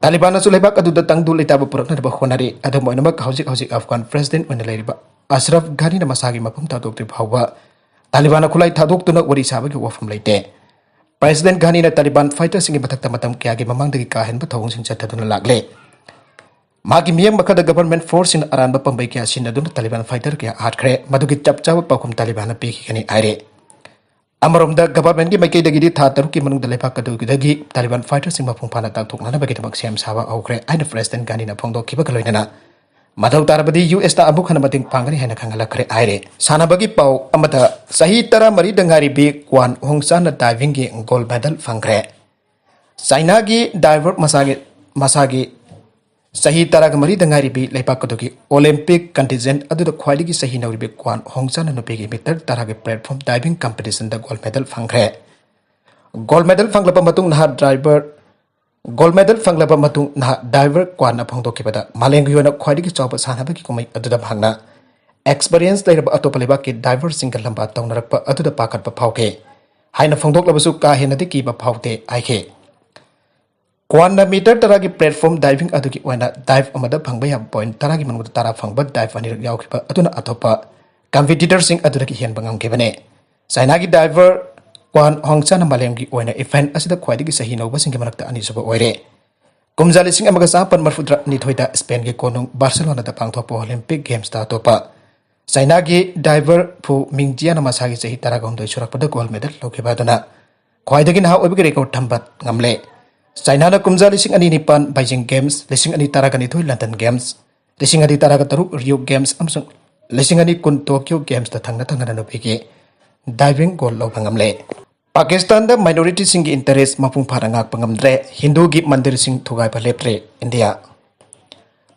ꯇꯥꯂꯤꯕꯥꯟꯅꯁꯨ ꯂꯩꯕꯥꯛ ꯑꯗꯨꯗ ꯇꯪꯗꯨ ꯂꯩꯇꯥꯕ ꯄꯨꯔꯛꯅꯅꯕ ꯍꯣꯠꯅꯔꯤ꯫ ꯑꯗꯨꯝ ꯑꯣꯏꯅꯃꯛ, ꯍꯧꯖꯤꯛ ꯍꯧꯖꯤꯛ ꯑꯐꯒꯥꯟ ꯄ꯭ꯔꯦꯁꯤꯗꯦꯟꯠ ꯑꯣꯏꯅ ꯂꯩꯔꯤꯕ ꯑꯁꯔꯐ ꯘꯥꯅꯤꯅ ꯃꯁꯥꯒꯤ ꯃꯐꯝ ꯊꯥꯗꯣꯛꯇ꯭ꯔꯤ ꯐꯥꯎꯕ ꯇꯥꯂꯤꯕꯥꯟꯅ ꯈꯨꯠꯂꯥꯏ ꯊꯥꯗꯣꯛꯇꯨꯅ ꯋꯥꯔꯤ ꯁꯥꯕꯒꯤ ꯋꯥꯐꯝ ꯂꯩꯇꯦ꯫ ꯄ꯭ꯔꯦꯁꯤꯗꯦꯟꯠ ꯘꯥꯅꯤꯅ ꯇꯥꯂꯤꯕꯥꯟ ꯐꯥꯏꯇꯔꯁꯤꯡꯒꯤ ꯃꯊꯛꯇ ꯃꯇꯝ ꯀꯌꯥꯒꯤ ꯃꯃꯥꯡꯗꯒꯤ ꯀꯥ ꯍꯦꯟꯕ ꯊꯧꯑꯣꯡꯁꯤꯡ ꯆꯠꯊꯗꯨꯅ ꯂꯥꯛꯂꯦ꯫ ꯃꯥꯒꯤ ꯃꯤꯠꯌꯦꯡ ꯃꯈꯥꯗ ꯒꯚꯔꯟꯃꯦꯟꯠ ꯐꯣꯔꯁꯁꯤꯡꯅ ꯑꯔꯥꯟꯕ ꯄꯥꯝꯕꯩ ꯀꯌꯥ ꯁꯤꯖꯤꯟꯅꯗꯨꯅ ꯇꯥꯂꯤꯕꯥꯟ ꯐꯥꯏꯇꯔ ꯀꯌꯥ ꯍꯥꯠꯈ꯭ꯔꯦ꯫ ꯃꯗꯨꯒꯤ ꯆꯞ ꯆꯥꯕ ꯄꯥꯎꯈꯨꯝ ꯇꯥꯂꯤꯕꯥꯟꯅ ꯄꯤꯈꯤꯒꯅꯤ ꯍꯥꯏꯔꯦ꯫ ꯑꯃꯔꯣꯝꯗ, ꯒꯚꯔꯟꯃꯦꯟꯠꯀꯤ ꯃꯥꯏꯀꯩꯗꯒꯤꯗꯤ ꯊꯥ ꯇꯔꯨꯛꯀꯤ ꯃꯅꯨꯡꯗ ꯂꯩꯕꯥꯛ ꯑꯗꯨꯗꯒꯤ ꯇꯥꯂꯤꯕꯥꯟ ꯐꯥꯏꯇꯔꯁꯤꯡ ꯃꯄꯨꯡ ꯐꯥꯅ ꯇꯥꯟꯊꯣꯛꯅꯅꯕꯒꯤꯗꯃꯛ ꯁꯦꯝ ꯁꯥꯕ ꯍꯧꯈ꯭ꯔꯦ ꯍꯥꯏꯅ ꯄ꯭ꯔꯦꯁꯤꯗꯦꯟꯠ ꯘꯥꯅꯤꯅ ꯐꯣꯡꯗꯣꯛꯈꯤꯕꯒ ꯂꯣꯏꯅꯅ, ꯃꯊꯧ ꯇꯥꯔꯕꯗꯤ ꯌꯨ ꯑꯦꯁꯇ ꯑꯃꯨꯛ ꯍꯟꯅ ꯃꯇꯦꯡ ꯄꯥꯡꯒꯅꯤ ꯍꯥꯏꯅ ꯈꯪꯍꯜꯂꯛꯈ꯭ꯔꯦ ꯍꯥꯏꯔꯦ꯫ ꯁꯥꯟꯅꯕꯒꯤ ꯄꯥꯎ ꯑꯃꯗ, ꯆꯍꯤ ꯇꯔꯥꯃꯔꯤꯗ ꯉꯥꯏꯔꯤꯕꯤ ꯀ꯭ꯋꯥꯟ ꯍꯣꯡꯆꯥꯅ ꯗꯥꯏꯚꯤꯡꯒꯤ ꯒꯣꯜꯗ ꯃꯦꯗꯜ ꯐꯪꯈ꯭ꯔꯦ꯫ ꯆꯥꯏꯅꯥꯒꯤ ꯗꯥꯏꯚꯔ ꯃꯁꯥꯒꯤ, ꯃꯁꯥꯒꯤ ꯆꯍꯤ ꯇꯔꯥꯒ ꯃꯔꯤꯗ ꯉꯥꯏꯔꯤꯕꯤ ꯂꯩꯕꯥꯛ ꯑꯗꯨꯒꯤ ꯑꯣꯂꯤꯝꯄꯤꯛ ꯀꯟꯇꯤꯟꯖꯦꯟꯠ ꯑꯗꯨꯗ ꯈ꯭ꯋꯥꯏꯗꯒꯤ ꯆꯍꯤ ꯅꯧꯔꯤꯕꯤ ꯀ꯭ꯋꯥꯟ ꯍꯣꯡꯆꯥꯅ ꯅꯨꯄꯤꯒꯤ ꯃꯤꯇꯔ ꯇꯔꯥꯒꯤ ꯄ꯭ꯂꯦꯠꯐꯣꯝ ꯗꯥꯏꯚꯤꯡ ꯀꯝꯄꯤꯇꯤꯁꯟꯗ ꯒꯣꯜꯗ ꯃꯦꯗꯜ ꯐꯪꯈ꯭ꯔꯦ꯫ ꯒꯣꯜꯗ ꯃꯦꯗꯜ ꯐꯪꯂꯕ ꯃꯇꯨꯡ ꯅꯍꯥ ꯗ꯭ꯔꯥꯏꯚꯔ, ꯒꯣꯜꯗ ꯃꯦꯗꯜ ꯐꯪꯂꯕ ꯃꯇꯨꯡ ꯅꯍꯥ ꯗꯥꯏꯚꯔ ꯀ꯭ꯋꯥꯟꯅ ꯐꯣꯡꯗꯣꯛꯈꯤꯕꯗ, ꯃꯥꯂꯦꯝꯒꯤ ꯑꯣꯏꯅ ꯈ꯭ꯋꯥꯏꯗꯒꯤ ꯆꯥꯎꯕ ꯁꯥꯟꯅꯕꯒꯤ ꯀꯨꯝꯍꯩ ꯑꯗꯨꯗ ꯃꯍꯥꯛꯅ ꯑꯦꯛꯁꯄꯤꯔꯤꯌꯦꯟꯁ ꯂꯩꯔꯕ ꯑꯇꯣꯞꯄ ꯂꯩꯕꯥꯛꯀꯤ ꯗꯥꯏꯚꯔꯁꯤꯡꯒ ꯂꯝꯕꯥ ꯇꯧꯅꯔꯛꯄ ꯑꯗꯨꯗ ꯄꯥꯈꯠꯄ ꯐꯥꯎꯈꯤ꯫ ꯍꯥꯏꯅ ꯐꯣꯡꯗꯣꯛꯂꯕꯁꯨ ꯀꯥ ꯍꯦꯟꯅꯗꯤ ꯀꯤꯕ ꯐꯥꯎꯗꯦ ꯍꯥꯏꯈꯤ꯫ ꯀ꯭ꯋꯥꯟꯅ ꯃꯤꯇꯔ ꯇꯔꯥꯒꯤ ꯄ꯭ꯂꯦꯠꯐꯣꯝ ꯗꯥꯏꯚꯤꯡ ꯑꯗꯨꯒꯤ ꯑꯣꯏꯅ ꯗꯥꯏꯚ ꯑꯃꯗ ꯐꯪꯕ ꯌꯥꯕ ꯄꯣꯏꯟꯠ ꯇꯔꯥꯒꯤ ꯃꯅꯨꯡꯗ ꯇꯔꯥ ꯐꯪꯕ ꯗꯥꯏꯚ ꯑꯅꯤꯔꯛ ꯌꯥꯎꯈꯤꯕ ꯑꯗꯨꯅ ꯑꯇꯣꯞꯄ ꯀꯝꯄꯤꯇꯤꯇꯔꯁꯤꯡ ꯑꯗꯨꯗꯒꯤ ꯍꯦꯟꯕ ꯉꯝꯈꯤꯕꯅꯤ꯫ ꯆꯥꯏꯅꯥꯒꯤ ꯗꯥꯏꯚꯔ ꯀ꯭ꯋꯥꯟ ꯍꯣꯡꯆꯥꯅ ꯃꯥꯂꯦꯝꯒꯤ ꯑꯣꯏꯅ ꯏꯚꯦꯟꯠ ꯑꯁꯤꯗ ꯈ꯭ꯋꯥꯏꯗꯒꯤ ꯆꯍꯤ ꯅꯧꯕꯁꯤꯡꯒꯤ ꯃꯔꯛꯇ ꯑꯅꯤꯁꯨꯕ ꯑꯣꯏꯔꯦ꯫ ꯀꯨꯝꯖꯥ ꯂꯤꯁꯤꯡ ꯑꯃꯒ ꯆꯥꯃꯥꯄꯟ ꯃꯔꯤꯐꯨꯇꯔꯥꯅꯤꯊꯣꯏꯗ ꯏꯁꯄꯦꯟꯒꯤ ꯀꯣꯅꯨꯡ ꯕꯥꯔꯁꯦꯂꯣꯅꯥꯗ ꯄꯥꯡꯊꯣꯛꯄ ꯑꯣꯂꯤꯝꯄꯤꯛ ꯒꯦꯝꯁꯇ ꯑꯇꯣꯞꯄ ꯆꯥꯏꯅꯥꯒꯤ ꯗꯥꯏꯚꯔ ꯐꯨ ꯃꯤꯡꯖꯤꯌꯥꯅ ꯃꯁꯥꯒꯤ ꯆꯍꯤ ꯇꯔꯥꯒ ꯍꯨꯝꯗꯣꯏ ꯁꯨꯔꯛꯄꯗ ꯒꯣꯜꯗ ꯃꯦꯗꯜ ꯂꯧꯈꯤꯕ ꯑꯗꯨꯅ ꯈ꯭ꯋꯥꯏꯗꯒꯤ ꯅꯍꯥ ꯑꯣꯏꯕꯒꯤ ꯔꯦꯀꯣꯔꯗ ꯊꯝꯕ ꯉꯝꯂꯦ꯫ ꯆꯥꯏꯅꯥꯅ ꯀꯨꯝꯖꯥ ꯂꯤꯁꯤꯡ ꯑꯅꯤ ꯅꯤꯄꯥꯟ ꯕꯩꯖꯤꯡ ꯒꯦꯝꯁ, ꯂꯤꯁꯤꯡ ꯑꯅꯤ ꯇꯔꯥꯒ ꯅꯤꯊꯣꯏ ꯂꯟꯗꯟ ꯒꯦꯝꯁ, ꯂꯤꯁꯤꯡ ꯑꯅꯤ ꯇꯔꯥꯒ ꯇꯔꯨꯛ ꯔꯤꯌꯣ ꯒꯦꯝꯁ ꯑꯃꯁꯨꯡ ꯂꯤꯁꯤꯡ ꯑꯅꯤ ꯀꯨꯟ ꯇꯣꯀꯤꯌꯣ ꯒꯦꯝꯁꯇ ꯊꯪꯅ ꯊꯪꯅꯅ ꯅꯨꯄꯤꯒꯤ ꯗꯥꯏꯚꯤꯡ ꯒꯣꯜꯗ ꯂꯧꯕ ꯉꯝꯂꯦ꯫ ꯄꯥꯀꯤꯁꯇꯥꯟꯗ ꯃꯥꯏꯅꯣꯔꯤꯇꯤꯁꯤꯡꯒꯤ ꯏꯟꯇꯔꯦꯁ ꯃꯄꯨꯡ ꯐꯥꯅ ꯉꯥꯛꯄ ꯉꯝꯗ꯭ꯔꯦ, ꯍꯤꯟꯗꯨꯒꯤ ꯃꯟꯗꯤꯔꯁꯤꯡ ꯊꯨꯒꯥꯏꯕ ꯂꯦꯞꯇ꯭ꯔꯦ ꯏꯟꯗꯤꯌꯥ꯫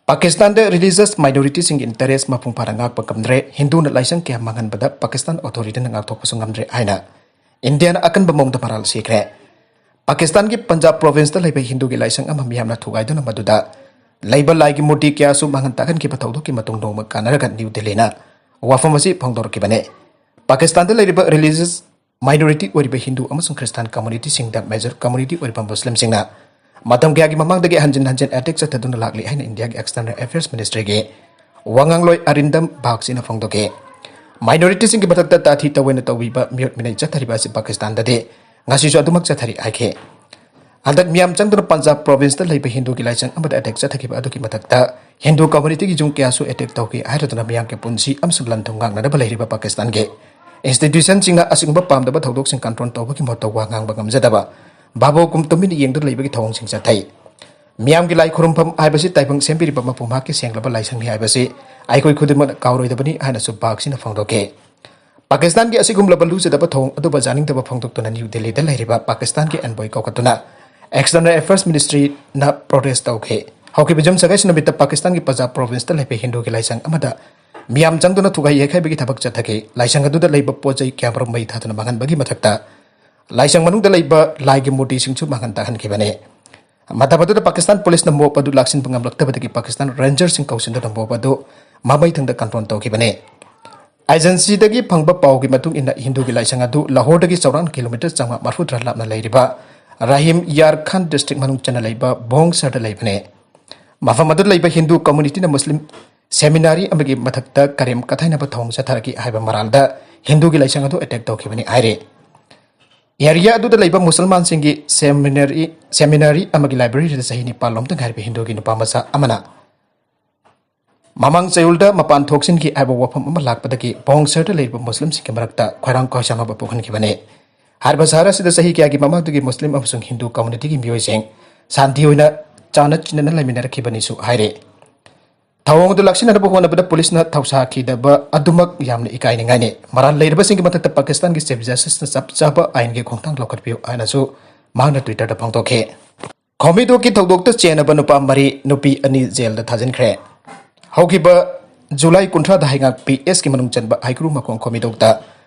ꯄꯥꯀꯤꯁꯇꯥꯟꯗ ꯔꯤꯂꯤꯖꯁ ꯃꯥꯏꯅꯣꯔꯤꯇꯤꯁꯤꯡꯒꯤ ꯏꯟꯇꯔꯦꯁ ꯃꯄꯨꯡ ꯐꯥꯅ ꯉꯥꯛꯄ ꯉꯝꯗ꯭ꯔꯦ, ꯍꯤꯟꯗꯨꯅ ꯂꯥꯏꯁꯪ ꯀꯌꯥ ꯃꯥꯡꯍꯟꯕꯗ ꯄꯥꯀꯤꯁꯇꯥꯟ ꯑꯣꯊꯣꯔꯤꯇꯤꯅ ꯉꯥꯛꯊꯣꯛꯄꯁꯨ ꯉꯝꯗ꯭ꯔꯦ ꯍꯥꯏꯅ ꯏꯟꯗꯤꯌꯥꯅ ꯑꯀꯟꯕ ꯃꯑꯣꯡꯗ ꯃꯔꯥꯜ ꯁꯤꯈ꯭ꯔꯦ꯫ ꯄꯥꯀꯤꯁꯇꯥꯟꯒꯤ ꯄꯟꯖꯥꯕ ꯄ꯭ꯔꯣꯚꯤꯟꯁꯇ ꯂꯩꯕ ꯍꯤꯟꯗꯨꯒꯤ ꯂꯥꯏꯁꯪ ꯑꯃ ꯃꯤꯌꯥꯝꯅ ꯊꯨꯒꯥꯏꯗꯨꯅ ꯃꯗꯨꯗ ꯂꯩꯕ ꯂꯥꯏꯒꯤ ꯃꯨꯔꯇꯤ ꯀꯌꯥꯁꯨ ꯃꯥꯡꯍꯟ ꯇꯥꯛꯍꯟꯈꯤꯕ ꯊꯧꯗꯣꯛꯀꯤ ꯃꯇꯨꯡ ꯅꯣꯡꯃ ꯀꯥꯟꯅꯔꯒ ꯅ꯭ꯌꯨ ꯗꯦꯜꯂꯤꯅ ꯋꯥꯐꯝ ꯑꯁꯤ ꯐꯣꯡꯗꯣꯔꯛꯈꯤꯕꯅꯤ꯫ ꯄꯥꯀꯤꯁꯇꯥꯟꯗ ꯂꯩꯔꯤꯕ ꯔꯤꯂꯤꯖꯤꯌꯁ ꯃꯥꯏꯅꯣꯔꯤꯇꯤ ꯑꯣꯏꯔꯤꯕ ꯍꯤꯟꯗꯨ ꯑꯃꯁꯨꯡ ꯈ꯭ꯔꯤꯁꯇꯥꯟ ꯀꯝꯃꯨꯅꯤꯇꯤꯁꯤꯡꯗ ꯃꯦꯖꯔ ꯀꯝꯃꯨꯅꯤꯇꯤ ꯑꯣꯏꯔꯤꯕ ꯃꯨꯁꯂꯤꯝꯁꯤꯡꯅ ꯃꯇꯝ ꯀꯌꯥꯒꯤ ꯃꯃꯥꯡꯗꯒꯤ ꯍꯟꯖꯤꯟ ꯍꯟꯖꯤꯟ ꯑꯦꯇꯦꯛ ꯆꯠꯊꯗꯨꯅ ꯂꯥꯛꯂꯤ ꯍꯥꯏꯅ ꯏꯟꯗꯤꯌꯥꯒꯤ ꯑꯦꯛꯁꯇꯔꯅꯦꯜ ꯑꯦꯐꯤꯌꯔꯁ ꯃꯤꯅꯤꯁꯇ꯭ꯔꯤꯒꯤ ꯋꯥꯉꯥꯡꯂꯣꯏ ꯑꯔꯤꯟꯗꯝ ꯕꯥꯒꯁꯤꯅ ꯐꯣꯡꯗꯣꯛꯈꯤ꯫ ꯃꯥꯏꯅꯣꯔꯤꯇꯤꯁꯤꯡꯒꯤ ꯃꯊꯛꯇ ꯇꯥꯊꯤ ꯇꯧꯑꯣꯏꯅ ꯇꯧꯕꯤꯕ ꯃꯤꯑꯣꯠ ꯃꯤꯅꯩ ꯆꯠꯊꯔꯤꯕ ꯑꯁꯤ ꯄꯥꯀꯤꯁꯇꯥꯟꯗꯗꯤ ꯉꯁꯤꯁꯨ ꯑꯗꯨꯃꯛ ꯆꯠꯊꯔꯤ ꯍꯥꯏꯈꯤ꯫ ꯍꯟꯗꯛ ꯃꯤꯌꯥꯝ ꯆꯪꯗꯨꯅ ꯄꯟꯖꯥꯕ ꯄ꯭ꯔꯣꯚꯤꯟꯁꯇ ꯂꯩꯕ ꯍꯤꯟꯗꯨꯒꯤ ꯂꯥꯏꯁꯪ ꯑꯃꯗ ꯑꯦꯇꯦꯛ ꯆꯠꯊꯈꯤꯕ ꯑꯗꯨꯒꯤ ꯃꯊꯛꯇ ꯍꯤꯟꯗꯨ ꯀꯝꯃꯨꯅꯤꯇꯤꯒꯤ ꯌꯨꯝ ꯀꯌꯥꯁꯨ ꯑꯦꯇꯦꯛ ꯇꯧꯈꯤ ꯍꯥꯏꯔꯗꯨꯅ ꯃꯤꯌꯥꯝꯒꯤ ꯄꯨꯟꯁꯤ ꯑꯃꯁꯨꯡ ꯂꯟ ꯊꯨꯝ ꯉꯥꯛꯅꯅꯕ ꯂꯩꯔꯤꯕ ꯄꯥꯀꯤꯁꯇꯥꯟꯒꯤ ꯏꯟꯁꯇꯤꯇ꯭ꯌꯨꯁꯟꯁꯤꯡꯅ ꯑꯁꯤꯒꯨꯝꯕ ꯄꯥꯝꯗꯕ ꯊꯧꯗꯣꯛꯁꯤꯡ ꯀꯟꯇ꯭ꯔꯣꯜ ꯇꯧꯕꯒꯤ ꯃꯍꯨꯠꯇ ꯋꯥ ꯉꯥꯡꯕ ꯉꯝꯖꯗꯕ, ꯚꯥꯕꯣꯛꯀꯨꯝ ꯇꯨꯃꯤꯟꯅ ꯌꯦꯡꯗꯨꯅ ꯂꯩꯕꯒꯤ ꯊꯧꯑꯣꯡꯁꯤꯡ ꯆꯠꯊꯩ꯫ ꯃꯤꯌꯥꯝꯒꯤ ꯂꯥꯏ ꯈꯨꯔꯨꯝꯐꯝ ꯍꯥꯏꯕꯁꯤ ꯇꯥꯏꯕꯪ ꯁꯦꯝꯕꯤꯔꯤꯕ ꯃꯄꯨ ꯃꯍꯥꯛꯀꯤ ꯁꯦꯡꯂꯕ ꯂꯥꯏꯁꯪꯅꯤ ꯍꯥꯏꯕꯁꯤ ꯑꯩꯈꯣꯏ ꯈꯨꯗꯤꯡꯃꯛꯅ ꯀꯥꯎꯔꯣꯏꯗꯕꯅꯤ ꯍꯥꯏꯅꯁꯨ ꯕꯥꯒꯁꯤꯅ ꯐꯣꯡꯗꯣꯛꯈꯤ꯫ ꯄꯥꯀꯤꯁꯇꯥꯟꯒꯤ ꯑꯁꯤꯒꯨꯝꯂꯕ ꯂꯨꯆꯗꯕ ꯊꯧꯑꯣꯡ ꯑꯗꯨꯕꯨ ꯌꯥꯅꯤꯡꯗꯕ ꯐꯣꯡꯗꯣꯛꯇꯨꯅ ꯅ꯭ꯌꯨ ꯗꯦꯜꯂꯤꯗ ꯂꯩꯔꯤꯕ ꯄꯥꯀꯤꯁꯇꯥꯟꯒꯤ ꯑꯦꯟꯚꯣꯏ ꯀꯧꯈꯠꯇꯨꯅ ꯑꯦꯛꯁꯇꯔꯅꯦꯜ ꯑꯦꯐꯤꯌꯔꯁ ꯃꯤꯅꯤꯁꯇ꯭ꯔꯤꯅ ꯄ꯭ꯔꯣꯇꯦꯁ ꯇꯧꯈꯤ꯫ ꯍꯧꯈꯤꯕ ꯌꯨꯝꯁꯀꯩꯁ ꯅꯨꯃꯤꯠꯇ ꯄꯥꯀꯤꯁꯇꯥꯟꯒꯤ ꯄꯟꯖꯥꯕ ꯄ꯭ꯔꯣꯚꯤꯟꯁꯇ ꯂꯩꯕ ꯍꯤꯟꯗꯨꯒꯤ ꯂꯥꯏꯁꯪ ꯑꯃꯗ ꯃꯤꯌꯥꯝ ꯆꯪꯗꯨꯅ ꯊꯨꯒꯥꯏ ꯌꯩꯈꯥꯏꯕꯒꯤ ꯊꯕꯛ ꯆꯠꯊꯈꯤ꯫ ꯂꯥꯏꯁꯪ ꯑꯗꯨꯗ ꯂꯩꯕ ꯄꯣꯠ ꯆꯩ ꯀꯌꯥꯃꯔꯨꯝ ꯃꯩ ꯊꯥꯗꯨꯅ ꯃꯥꯡꯍꯟꯕꯒꯤ ꯃꯊꯛꯇ ꯂꯥꯏꯁꯪ ꯃꯅꯨꯡꯗ ꯂꯩꯕ ꯂꯥꯏꯒꯤ ꯃꯨꯔꯇꯤꯁꯤꯡꯁꯨ ꯃꯥꯡꯍꯟ ꯇꯥꯛꯍꯟꯈꯤꯕꯅꯤ꯫ ꯃꯇꯝ ꯑꯗꯨꯗ ꯄꯥꯀꯤꯁꯇꯥꯟ ꯄꯨꯂꯤꯁꯅ ꯃꯣꯞ ꯑꯗꯨ ꯂꯥꯛꯁꯤꯟꯕ ꯉꯝꯂꯛꯇꯕꯗꯒꯤ ꯄꯥꯀꯤꯁꯇꯥꯟ ꯔꯦꯟꯖꯔꯁꯤꯡ ꯀꯧꯁꯤꯟꯗꯨꯅ ꯃꯣꯞ ꯑꯗꯨ ꯃꯃꯩꯊꯪꯗ ꯀꯟꯇ꯭ꯔꯣꯜ ꯇꯧꯈꯤꯕꯅꯤ꯫ ꯑꯦꯖꯦꯟꯁꯤꯗꯒꯤ ꯐꯪꯕ ꯄꯥꯎꯒꯤ ꯃꯇꯨꯡ ꯏꯟꯅ ꯍꯤꯟꯗꯨꯒꯤ ꯂꯥꯏꯁꯪ ꯑꯗꯨ ꯂꯥꯍꯣꯔꯗꯒꯤ ꯆꯥꯎꯔꯥꯛꯅ ꯀꯤꯂꯣꯃꯤꯇꯔ ꯆꯥꯝꯃꯉꯥ ꯃꯔꯤꯐꯨꯇꯔꯥ ꯂꯥꯞꯅ ꯂꯩꯔꯤꯕ ꯔꯥꯍꯤꯝ ꯌꯥꯔ ꯈꯥꯟ ꯗꯤꯁꯇ꯭ꯔꯤꯛ ꯃꯅꯨꯡ ꯆꯟꯅ ꯂꯩꯕ ꯚꯣꯡꯁꯔꯗ ꯂꯩꯕꯅꯤ꯫ ꯃꯐꯝ ꯑꯗꯨꯗ ꯂꯩꯕ ꯍꯤꯟꯗꯨ ꯀꯝꯃꯨꯅꯤꯇꯤꯅ ꯃꯨꯁꯂꯤꯝ ꯁꯦꯃꯤꯅꯥꯔꯤ ꯑꯃꯒꯤ ꯃꯊꯛꯇ ꯀꯔꯦꯝ ꯀꯊꯥꯏꯅꯕ ꯊꯧꯑꯣꯡ ꯆꯠꯊꯔꯛꯈꯤ ꯍꯥꯏꯕ ꯃꯔꯥꯜꯗ ꯍꯤꯟꯗꯨꯒꯤ ꯂꯥꯏꯁꯪ ꯑꯗꯨ ꯑꯦꯇꯦꯛ ꯇꯧꯈꯤꯕꯅꯤ ꯍꯥꯏꯔꯤ꯫ ꯑꯦꯔꯤꯌꯥ ꯑꯗꯨꯗ ꯂꯩꯕ ꯃꯨꯁꯜꯃꯥꯟꯁꯤꯡꯒꯤ ꯁꯦꯃꯤꯅꯥꯔꯤ, ꯁꯦꯃꯤꯅꯥꯔꯤ ꯑꯃꯒꯤ ꯂꯥꯏꯕ꯭ꯔꯦꯔꯤꯗ ꯆꯍꯤ ꯅꯤꯄꯥꯟ ꯂꯣꯝꯗ ꯉꯥꯏꯔꯕ ꯍꯤꯟꯗꯨꯒꯤ ꯅꯨꯄꯥ ꯃꯆꯥ ꯑꯃꯅ ꯃꯃꯥꯡ ꯆꯌꯣꯜꯗ ꯃꯄꯥꯟ ꯊꯣꯛꯁꯤꯟꯈꯤ ꯍꯥꯏꯕ ꯋꯥꯐꯝ ꯑꯃ ꯂꯥꯛꯄꯗꯒꯤ ꯚꯣꯡꯁꯔꯗ ꯂꯩꯔꯤꯕ ꯃꯨꯁꯂꯤꯝꯁꯤꯡꯒꯤ ꯃꯔꯛꯇ ꯈꯣꯏꯔꯥꯡ ꯈꯣꯏꯁꯥꯎꯅꯕ ꯄꯣꯛꯍꯟꯈꯤꯕꯅꯤ꯫ ꯍꯥꯏꯔꯤꯕ ꯁꯍꯔ ꯑꯁꯤꯗ ꯆꯍꯤ ꯀꯌꯥꯒꯤ ꯃꯃꯥꯡꯗꯒꯤ ꯃꯨꯁꯂꯤꯝ ꯑꯃꯁꯨꯡ ꯍꯤꯟꯗꯨ ꯀꯝꯃꯨꯅꯤꯇꯤꯒꯤ ꯃꯤꯑꯣꯏꯁꯤꯡ ꯁꯥꯟꯇꯤ ꯑꯣꯏꯅ ꯆꯥꯅ ꯆꯤꯟꯅꯅ ꯂꯩꯃꯤꯟꯅꯔꯛꯈꯤꯕꯅꯤꯁꯨ ꯍꯥꯏꯔꯤ꯫ ꯊꯧꯑꯣꯡ ꯑꯗꯨ ꯂꯥꯛꯁꯤꯟꯅꯅꯕ ꯍꯣꯠꯅꯕꯗ ꯄꯨꯂꯤꯁꯅ ꯊꯧꯁꯥꯈꯤꯗꯕ ꯑꯗꯨꯃꯛ ꯌꯥꯝꯅ ꯏꯀꯥꯏꯅꯤꯡꯉꯥꯏꯅꯤ꯫ ꯃꯔꯥꯜ ꯂꯩꯔꯕꯁꯤꯡꯒꯤ ꯃꯊꯛꯇ ꯄꯥꯀꯤꯁꯇꯥꯟꯒꯤ ꯆꯤꯐ ꯖꯁꯇꯤꯁꯅ ꯆꯞ ꯆꯥꯕ ꯑꯥꯏꯟꯒꯤ ꯈꯣꯡꯊꯥꯡ ꯂꯧꯈꯠꯄꯤꯌꯨ ꯍꯥꯏꯅꯁꯨ ꯃꯍꯥꯛꯅ ꯇ꯭ꯋꯤꯇꯔꯗ ꯐꯣꯡꯗꯣꯛꯈꯤ꯫ ꯈꯣꯃꯤꯗꯣꯛꯀꯤ ꯊꯧꯗꯣꯛꯇ ꯆꯦꯟꯅꯕ ꯅꯨꯄꯥ ꯃꯔꯤ, ꯅꯨꯄꯤ ꯑꯅꯤ ꯖꯦꯜꯗ ꯊꯥꯖꯤꯟꯈ꯭ꯔꯦ꯫ ꯍꯧꯈꯤꯕ ꯖꯨꯂꯥꯏ ꯀꯨꯟꯊ꯭ꯔꯥꯗ ꯍꯩꯉꯥꯛ ꯄꯤ ꯑꯦꯁꯀꯤ ꯃꯅꯨꯡ ꯆꯟꯕ ꯍꯩꯀ꯭ꯔꯨ ꯃꯈꯣꯡ ꯈꯣꯃꯤꯗꯣꯛꯇ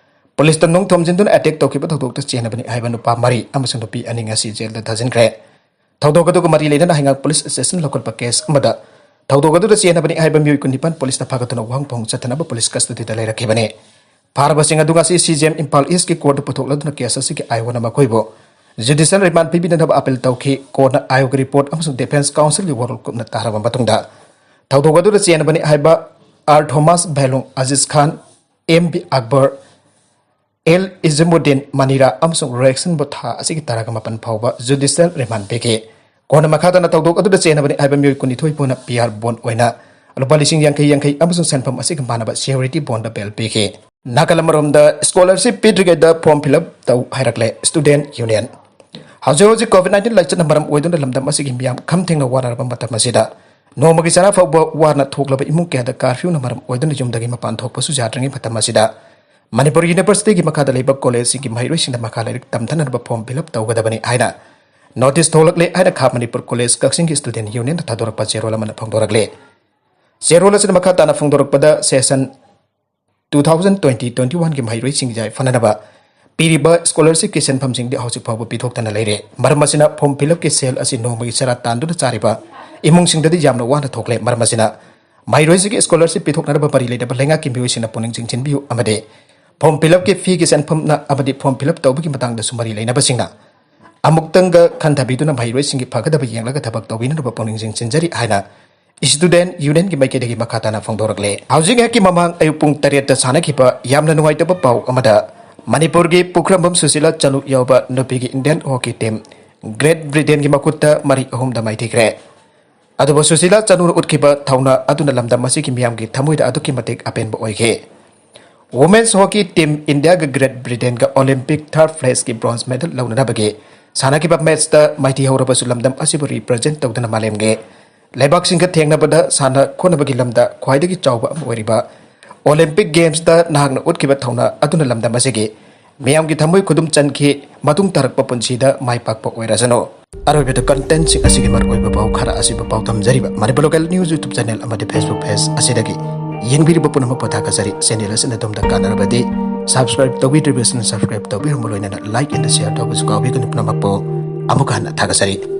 ꯄꯨꯂꯤꯁꯇ ꯅꯨꯡ ꯊꯣꯝꯖꯤꯟꯗꯨꯅ ꯑꯦꯇꯦꯛ ꯇꯧꯈꯤꯕ ꯊꯧꯗꯣꯛꯇ ꯆꯦꯟꯅꯕꯅꯤ ꯍꯥꯏꯕ ꯅꯨꯄꯥ ꯃꯔꯤ ꯑꯃꯁꯨꯡ ꯅꯨꯄꯤ ꯑꯅꯤ ꯉꯁꯤ ꯖꯦꯜꯗ ꯊꯥꯖꯤꯟꯈ꯭ꯔꯦ꯫ ꯊꯧꯗꯣꯛ ꯑꯗꯨꯒ ꯃꯔꯤ ꯂꯩꯅꯅ ꯍꯩꯉꯥꯡ ꯄꯨꯂꯤꯁ ꯁ꯭ꯇꯦꯁꯟ ꯂꯧꯈꯠꯄ ꯀꯦꯁ ꯑꯃꯗ ꯊꯧꯗꯣꯛ ꯑꯗꯨꯗ ꯆꯦꯟꯅꯕꯅꯤ ꯍꯥꯏꯕ ꯃꯤꯑꯣꯏ ꯀꯨꯟꯅꯤꯄꯥꯟ ꯄꯨꯂꯤꯁꯇ ꯐꯥꯒꯠꯇꯨꯅ ꯋꯥꯍꯪ ꯄꯨꯡ ꯆꯠꯊꯅꯕ ꯄꯨꯂꯤꯁ ꯀꯁꯇꯗꯤꯗ ꯂꯩꯔꯛꯈꯤꯕꯅꯤ꯫ ꯐꯥꯔꯕꯁꯤꯡ ꯑꯗꯨ ꯉꯁꯤ ꯁꯤ ꯖꯤ ꯑꯦꯝ ꯏꯝꯐꯥꯜ ꯏꯁꯀꯤ ꯀꯣꯔꯠꯇ ꯄꯨꯊꯣꯛꯂꯗꯨꯅ ꯀꯦꯁ ꯑꯁꯤꯒꯤ ꯑꯥꯏꯑꯣꯟꯅ ꯃꯈꯣꯏꯕꯨ ꯖꯨꯗꯤꯁꯤꯌꯦꯜ ꯔꯤꯃꯥꯟ ꯄꯤꯕꯤꯅꯅꯕ ꯑꯥꯄꯤꯜ ꯇꯧꯈꯤ꯫ ꯀꯣꯔꯠꯅ ꯑꯥꯏꯑꯣꯒꯤ ꯔꯤꯄꯣꯔꯠ ꯑꯃꯁꯨꯡ ꯗꯤꯐꯦꯟꯁ ꯀꯥꯎꯟꯁꯤꯜꯒꯤ ꯋꯥꯔꯣꯜ ꯀꯨꯞꯅ ꯇꯥꯔꯕ ꯃꯇꯨꯡꯗ ꯊꯧꯗꯣꯛ ꯑꯗꯨꯗ ꯆꯦꯟꯅꯕꯅꯤ ꯍꯥꯏꯕ ꯑꯥꯔ ꯊꯣꯃꯥꯁ ꯚꯦꯂꯨꯡ, ꯑꯖꯤꯖ ꯈꯥꯟ, ꯑꯦꯝ ꯕꯤ ꯑꯛꯕꯔ, ꯑꯦꯜ ꯏꯖꯃꯨꯗꯤꯟ ꯃꯅꯤꯔꯥ ꯑꯃꯁꯨꯡ ꯔꯦꯛꯁꯟꯕꯨ ꯊꯥ ꯑꯁꯤꯒꯤ ꯇꯔꯥꯒ ꯃꯥꯄꯟ ꯐꯥꯎꯕ ꯖꯨꯗꯤꯁꯤꯌꯦꯜ ꯔꯤꯃꯥꯟ ꯄꯤꯈꯤ꯫ ꯀꯣꯟꯅ ꯃꯈꯥ ꯇꯥꯅ ꯊꯧꯗꯣꯛ ꯑꯗꯨꯗ ꯆꯦꯟꯅꯕꯅꯤ ꯍꯥꯏꯕ ꯃꯤꯑꯣꯏ ꯀꯨꯟꯅꯤꯊꯣꯏ ꯄꯨꯟꯅ ꯄꯤ ꯑꯥꯔ ꯕꯣꯟ ꯑꯣꯏꯅ ꯂꯨꯄꯥ ꯂꯤꯁꯤꯡ ꯌꯥꯡꯈꯩ ꯌꯥꯡꯈꯩ ꯑꯃꯁꯨꯡ ꯁꯦꯟꯐꯝ ꯑꯁꯤꯒ ꯃꯥꯟꯅꯕ ꯁꯤꯌꯨꯔꯤꯇꯤ ꯕꯣꯟꯗ ꯕꯦꯜ ꯄꯤꯈꯤ꯫ ꯅꯥꯀꯜ ꯑꯃꯔꯣꯝꯗ ꯁ꯭ꯀꯣꯂꯔꯁꯤꯞ ꯄꯤꯗ꯭ꯔꯤꯉꯩꯗ ꯐꯣꯔꯝ ꯐꯤꯜ ꯑꯞ ꯇꯧ ꯍꯥꯏꯔꯛꯂꯦ ꯁ꯭ꯇꯨꯗꯦꯟꯠ ꯌꯨꯅꯤꯌꯟ꯫ ꯍꯧꯖꯤꯛ ꯍꯧꯖꯤꯛ ꯀꯣꯚꯤꯗ ꯅꯥꯏꯟꯇꯤꯟ ꯂꯥꯏꯆꯠꯅ ꯃꯔꯝ ꯑꯣꯏꯗꯨꯅ ꯂꯝꯗꯝ ꯑꯁꯤꯒꯤ ꯃꯤꯌꯥꯝ ꯈꯝ ꯊꯦꯡꯅ ꯋꯥꯅꯔꯕ ꯃꯇꯝ ꯑꯁꯤꯗ ꯅꯣꯡꯃꯒꯤ ꯆꯔꯥ ꯐꯥꯎꯕ ꯋꯥꯅ ꯊꯣꯛꯂꯕ ꯏꯃꯨꯡ ꯀꯌꯥꯗ ꯀꯥꯔꯐ꯭ꯌꯨꯅ ꯃꯔꯝ ꯑꯣꯏꯗꯨꯅ ꯌꯨꯝꯗꯒꯤ ꯃꯄꯥꯟ ꯊꯣꯛꯄꯁꯨ ꯌꯥꯗ꯭ꯔꯤꯉꯩ ꯃꯇꯝ ꯑꯁꯤꯗ ꯃꯅꯤꯄꯨꯔ ꯌꯨꯅꯤꯚꯔꯁꯤꯇꯤꯒꯤ ꯃꯈꯥꯗ ꯂꯩꯕ ꯀꯣꯂꯦꯖꯁꯤꯡꯒꯤ ꯃꯍꯩꯔꯣꯏꯁꯤꯡꯅ ꯃꯈꯥ ꯂꯥꯏꯔꯤꯛ ꯇꯝꯊꯅꯅꯕ ꯐꯣꯔꯝ ꯐꯤꯜ ꯑꯞ ꯇꯧꯒꯗꯕꯅꯤ ꯍꯥꯏꯅ ꯅꯣꯇꯤꯁ ꯊꯣꯛꯂꯛꯂꯦ ꯍꯥꯏꯅ ꯈꯥ ꯃꯅꯤꯄꯨꯔ ꯀꯣꯂꯦꯖ ꯀꯛꯆꯤꯡꯒꯤ ꯁ꯭ꯇꯨꯗꯦꯟꯠ ꯌꯨꯅꯤꯌꯟꯗ ꯊꯥꯗꯣꯔꯛꯄ ꯆꯦꯔꯣꯜ ꯑꯃꯅ ꯐꯣꯡꯗꯣꯔꯛꯂꯦ꯫ ꯆꯦꯔꯣꯜ ꯑꯁꯤꯅ ꯃꯈꯥ ꯇꯥꯅ ꯐꯣꯡꯗꯣꯔꯛꯄꯗ session two thousand twenty twenty ꯋꯥꯟꯒꯤ ꯃꯍꯩꯔꯣꯏꯁꯤꯡ ꯌꯥꯏꯐꯅꯅꯕ ꯄꯤꯔꯤꯕ ꯁ꯭ꯀꯣꯂꯔꯁꯤꯞꯀꯤ ꯁꯦꯟꯐꯝꯁꯤꯡꯗꯤ ꯍꯧꯖꯤꯛ ꯐꯥꯎꯕ ꯄꯤꯊꯣꯛꯇꯅ ꯂꯩꯔꯦ꯫ ꯃꯔꯝ ꯑꯁꯤꯅ ꯐꯣꯔꯝ ꯐꯤꯜ ꯑꯞꯀꯤ ꯁꯦꯜ ꯑꯁꯤ ꯅꯣꯡꯃꯒꯤ ꯆꯔꯥ ꯇꯥꯟꯗꯨꯅ ꯆꯥꯔꯤꯕ ꯏꯃꯨꯡꯁꯤꯡꯗꯗꯤ ꯌꯥꯝꯅ ꯋꯥꯅ ꯊꯣꯛꯂꯦ꯫ ꯃꯔꯝ ꯑꯁꯤꯅ ꯃꯍꯩꯔꯣꯏꯁꯤꯡꯒꯤ ꯁ꯭ꯀꯣꯂꯔꯁꯤꯞ ꯄꯤꯊꯣꯛꯅꯅꯕ ꯃꯔꯤ ꯂꯩꯅꯕ ꯂꯩꯉꯥꯛꯀꯤ ꯃꯤꯑꯣꯏꯁꯤꯡꯅ ꯄꯨꯛꯅꯤꯡ ꯆꯤꯡꯁꯤꯟꯕꯤꯌꯨ ꯑꯃꯗꯤ ꯐꯣꯔꯝ ꯐꯤꯜ ꯑꯞꯀꯤ ꯐꯤꯒꯤ ꯁꯦꯟꯐꯝꯅ ꯑꯃꯗꯤ ꯐꯣꯔꯝ ꯐꯤꯜ ꯑꯞ ꯇꯧꯕꯒꯤ ꯃꯇꯥꯡꯗꯁꯨ ꯃꯔꯤ ꯂꯩꯅꯕꯁꯤꯡꯅ ꯑꯃꯨꯛꯇꯪꯒ ꯈꯟꯊꯕꯤꯗꯨꯅ ꯃꯍꯩꯔꯣꯏꯁꯤꯡꯒꯤ ꯐꯒꯗꯕ ꯌꯦꯡꯂꯒ ꯊꯕꯛ ꯇꯧꯕꯤꯅꯅꯕ ꯄꯨꯛꯅꯤꯡ ꯆꯤꯡꯁꯤꯟꯖꯔꯤ ꯍꯥꯏꯅ ꯁ꯭ꯇꯨꯗꯦꯟꯠ ꯌꯨꯅꯤꯌꯟꯒꯤ ꯃꯥꯏꯀꯩꯗꯒꯤ ꯃꯈꯥ ꯇꯥꯅ ꯐꯣꯡꯗꯣꯔꯛꯂꯦ꯫ ꯍꯧꯖꯤꯛ ꯉꯥꯏꯍꯥꯛꯀꯤ ꯃꯃꯥꯡ ꯑꯌꯨꯛ ꯄꯨꯡ ꯇꯔꯦꯠꯇ ꯁꯥꯟꯅꯈꯤꯕ ꯌꯥꯝꯅ ꯅꯨꯡꯉꯥꯏꯇꯕ ꯄꯥꯎ ꯑꯃꯗ ꯃꯅꯤꯄꯨꯔꯒꯤ ꯄꯨꯈ꯭ꯔꯝꯕꯝ ꯁꯨꯁꯤꯂꯥ ꯆꯅꯨ ꯌꯥꯎꯕ ꯅꯨꯄꯤꯒꯤ ꯏꯟꯗꯤꯌꯟ ꯍꯣꯀꯤ ꯇꯤꯝ ꯒ꯭ꯔꯦꯠ ꯕ꯭ꯔꯤꯇꯦꯟꯒꯤ ꯃꯈꯨꯠꯇ ꯃꯔꯤ ꯑꯍꯨꯝꯗ ꯃꯥꯏꯊꯤꯈ꯭ꯔꯦ꯫ ꯑꯗꯨꯕꯨ ꯁꯨꯁꯤꯂꯥ ꯆꯅꯨꯅ ꯎꯠꯈꯤꯕ ꯊꯧꯅꯥ ꯑꯗꯨꯅ ꯂꯝꯗꯝ ꯑꯁꯤꯒꯤ ꯃꯤꯌꯥꯝꯒꯤ ꯊꯃꯣꯏꯗ ꯑꯗꯨꯛꯀꯤ ꯃꯇꯤꯛ ꯑꯄꯦꯟꯕ ꯑꯣꯏꯈꯤ꯫ ꯋꯨꯃꯦꯟꯁ ꯍꯣꯀꯤ ꯇꯤꯝ ꯏꯟꯗꯤꯌꯥꯒ ꯒ꯭ꯔꯦꯠ ꯕ꯭ꯔꯤꯇꯦꯟꯒ ꯑꯣꯂꯤꯝꯄꯤꯛ ꯊꯥꯔꯗ ꯄ꯭ꯂꯦꯁꯀꯤ ꯕ꯭ꯔꯣꯟꯖ ꯃꯦꯗꯜ ꯂꯧꯅꯅꯕꯒꯤ ꯁꯥꯟꯅꯈꯤꯕ ꯃꯦꯆꯇ ꯃꯥꯏꯊꯤ ꯍꯧꯔꯕꯁꯨ ꯂꯝꯗꯝ ꯑꯁꯤꯕꯨ ꯔꯤꯄ꯭ꯔꯖꯦꯟꯠ ꯇꯧꯗꯨꯅ ꯃꯥꯂꯦꯝꯒꯤ ꯂꯩꯕꯥꯛꯁꯤꯡꯒ ꯊꯦꯡꯅꯕꯗ ꯁꯥꯟꯅ ꯈꯣꯠꯅꯕꯒꯤ ꯂꯝꯗ ꯈ꯭ꯋꯥꯏꯗꯒꯤ ꯆꯥꯎꯕ ꯑꯃ ꯑꯣꯏꯔꯤꯕ ꯑꯣꯂꯤꯝꯄꯤꯛ ꯒꯦꯝꯁꯇ ꯅꯍꯥꯛꯅ ꯎꯠꯈꯤꯕ ꯊꯧꯅꯥ ꯑꯗꯨꯅ ꯂꯝꯗꯝ ꯑꯁꯤꯒꯤ ꯃꯤꯌꯥꯝꯒꯤ ꯊꯃꯣꯏ ꯈꯨꯗꯨꯝ ꯆꯟꯈꯤ꯫ ꯃꯇꯨꯡ ꯇꯥꯔꯛꯄ ꯄꯨꯟꯁꯤꯗ ꯃꯥꯏ ꯄꯥꯛꯄ ꯑꯣꯏꯔꯁꯅꯨ꯫ ꯑꯔꯣꯏꯕꯗ ꯀꯟꯇꯦꯟꯠꯁꯤꯡ ꯑꯁꯤꯒꯤ ꯃꯔꯨꯑꯣꯏꯕ ꯄꯥꯎ ꯈꯔ ꯑꯁꯤꯕꯨ ꯄꯥꯎ ꯊꯝꯖꯔꯤꯕ Manipur local news YouTube channel ꯑꯃꯗꯤ ꯐꯦꯁꯕꯨꯛ ꯄꯦꯖ ꯑꯁꯤꯗꯒꯤ ꯌꯦꯡꯕꯤꯔꯤꯕ ꯄꯨꯝꯅꯃꯛꯄꯨ ꯊꯥꯒꯠꯆꯔꯤ꯫ ꯆꯦꯅꯦꯜ ꯑꯁꯤꯅ ꯑꯗꯣꯝꯗ ꯀꯥꯟꯅꯔꯕꯗꯤ Subscribe ꯇꯧꯕꯤꯗ꯭ꯔꯤꯕꯁꯤꯡꯅ subscribe ꯇꯧꯕꯤꯔꯝꯕ ꯂꯣꯏꯅꯅ like and share ꯇꯧꯕꯁꯨ ꯀꯥꯎꯕꯤꯒꯅꯨ꯫ ꯄꯨꯝꯅꯃꯛꯄꯨ ꯑꯃꯨꯛꯀ ꯍꯟꯅ ꯊꯥꯒꯠꯆꯔꯤ꯫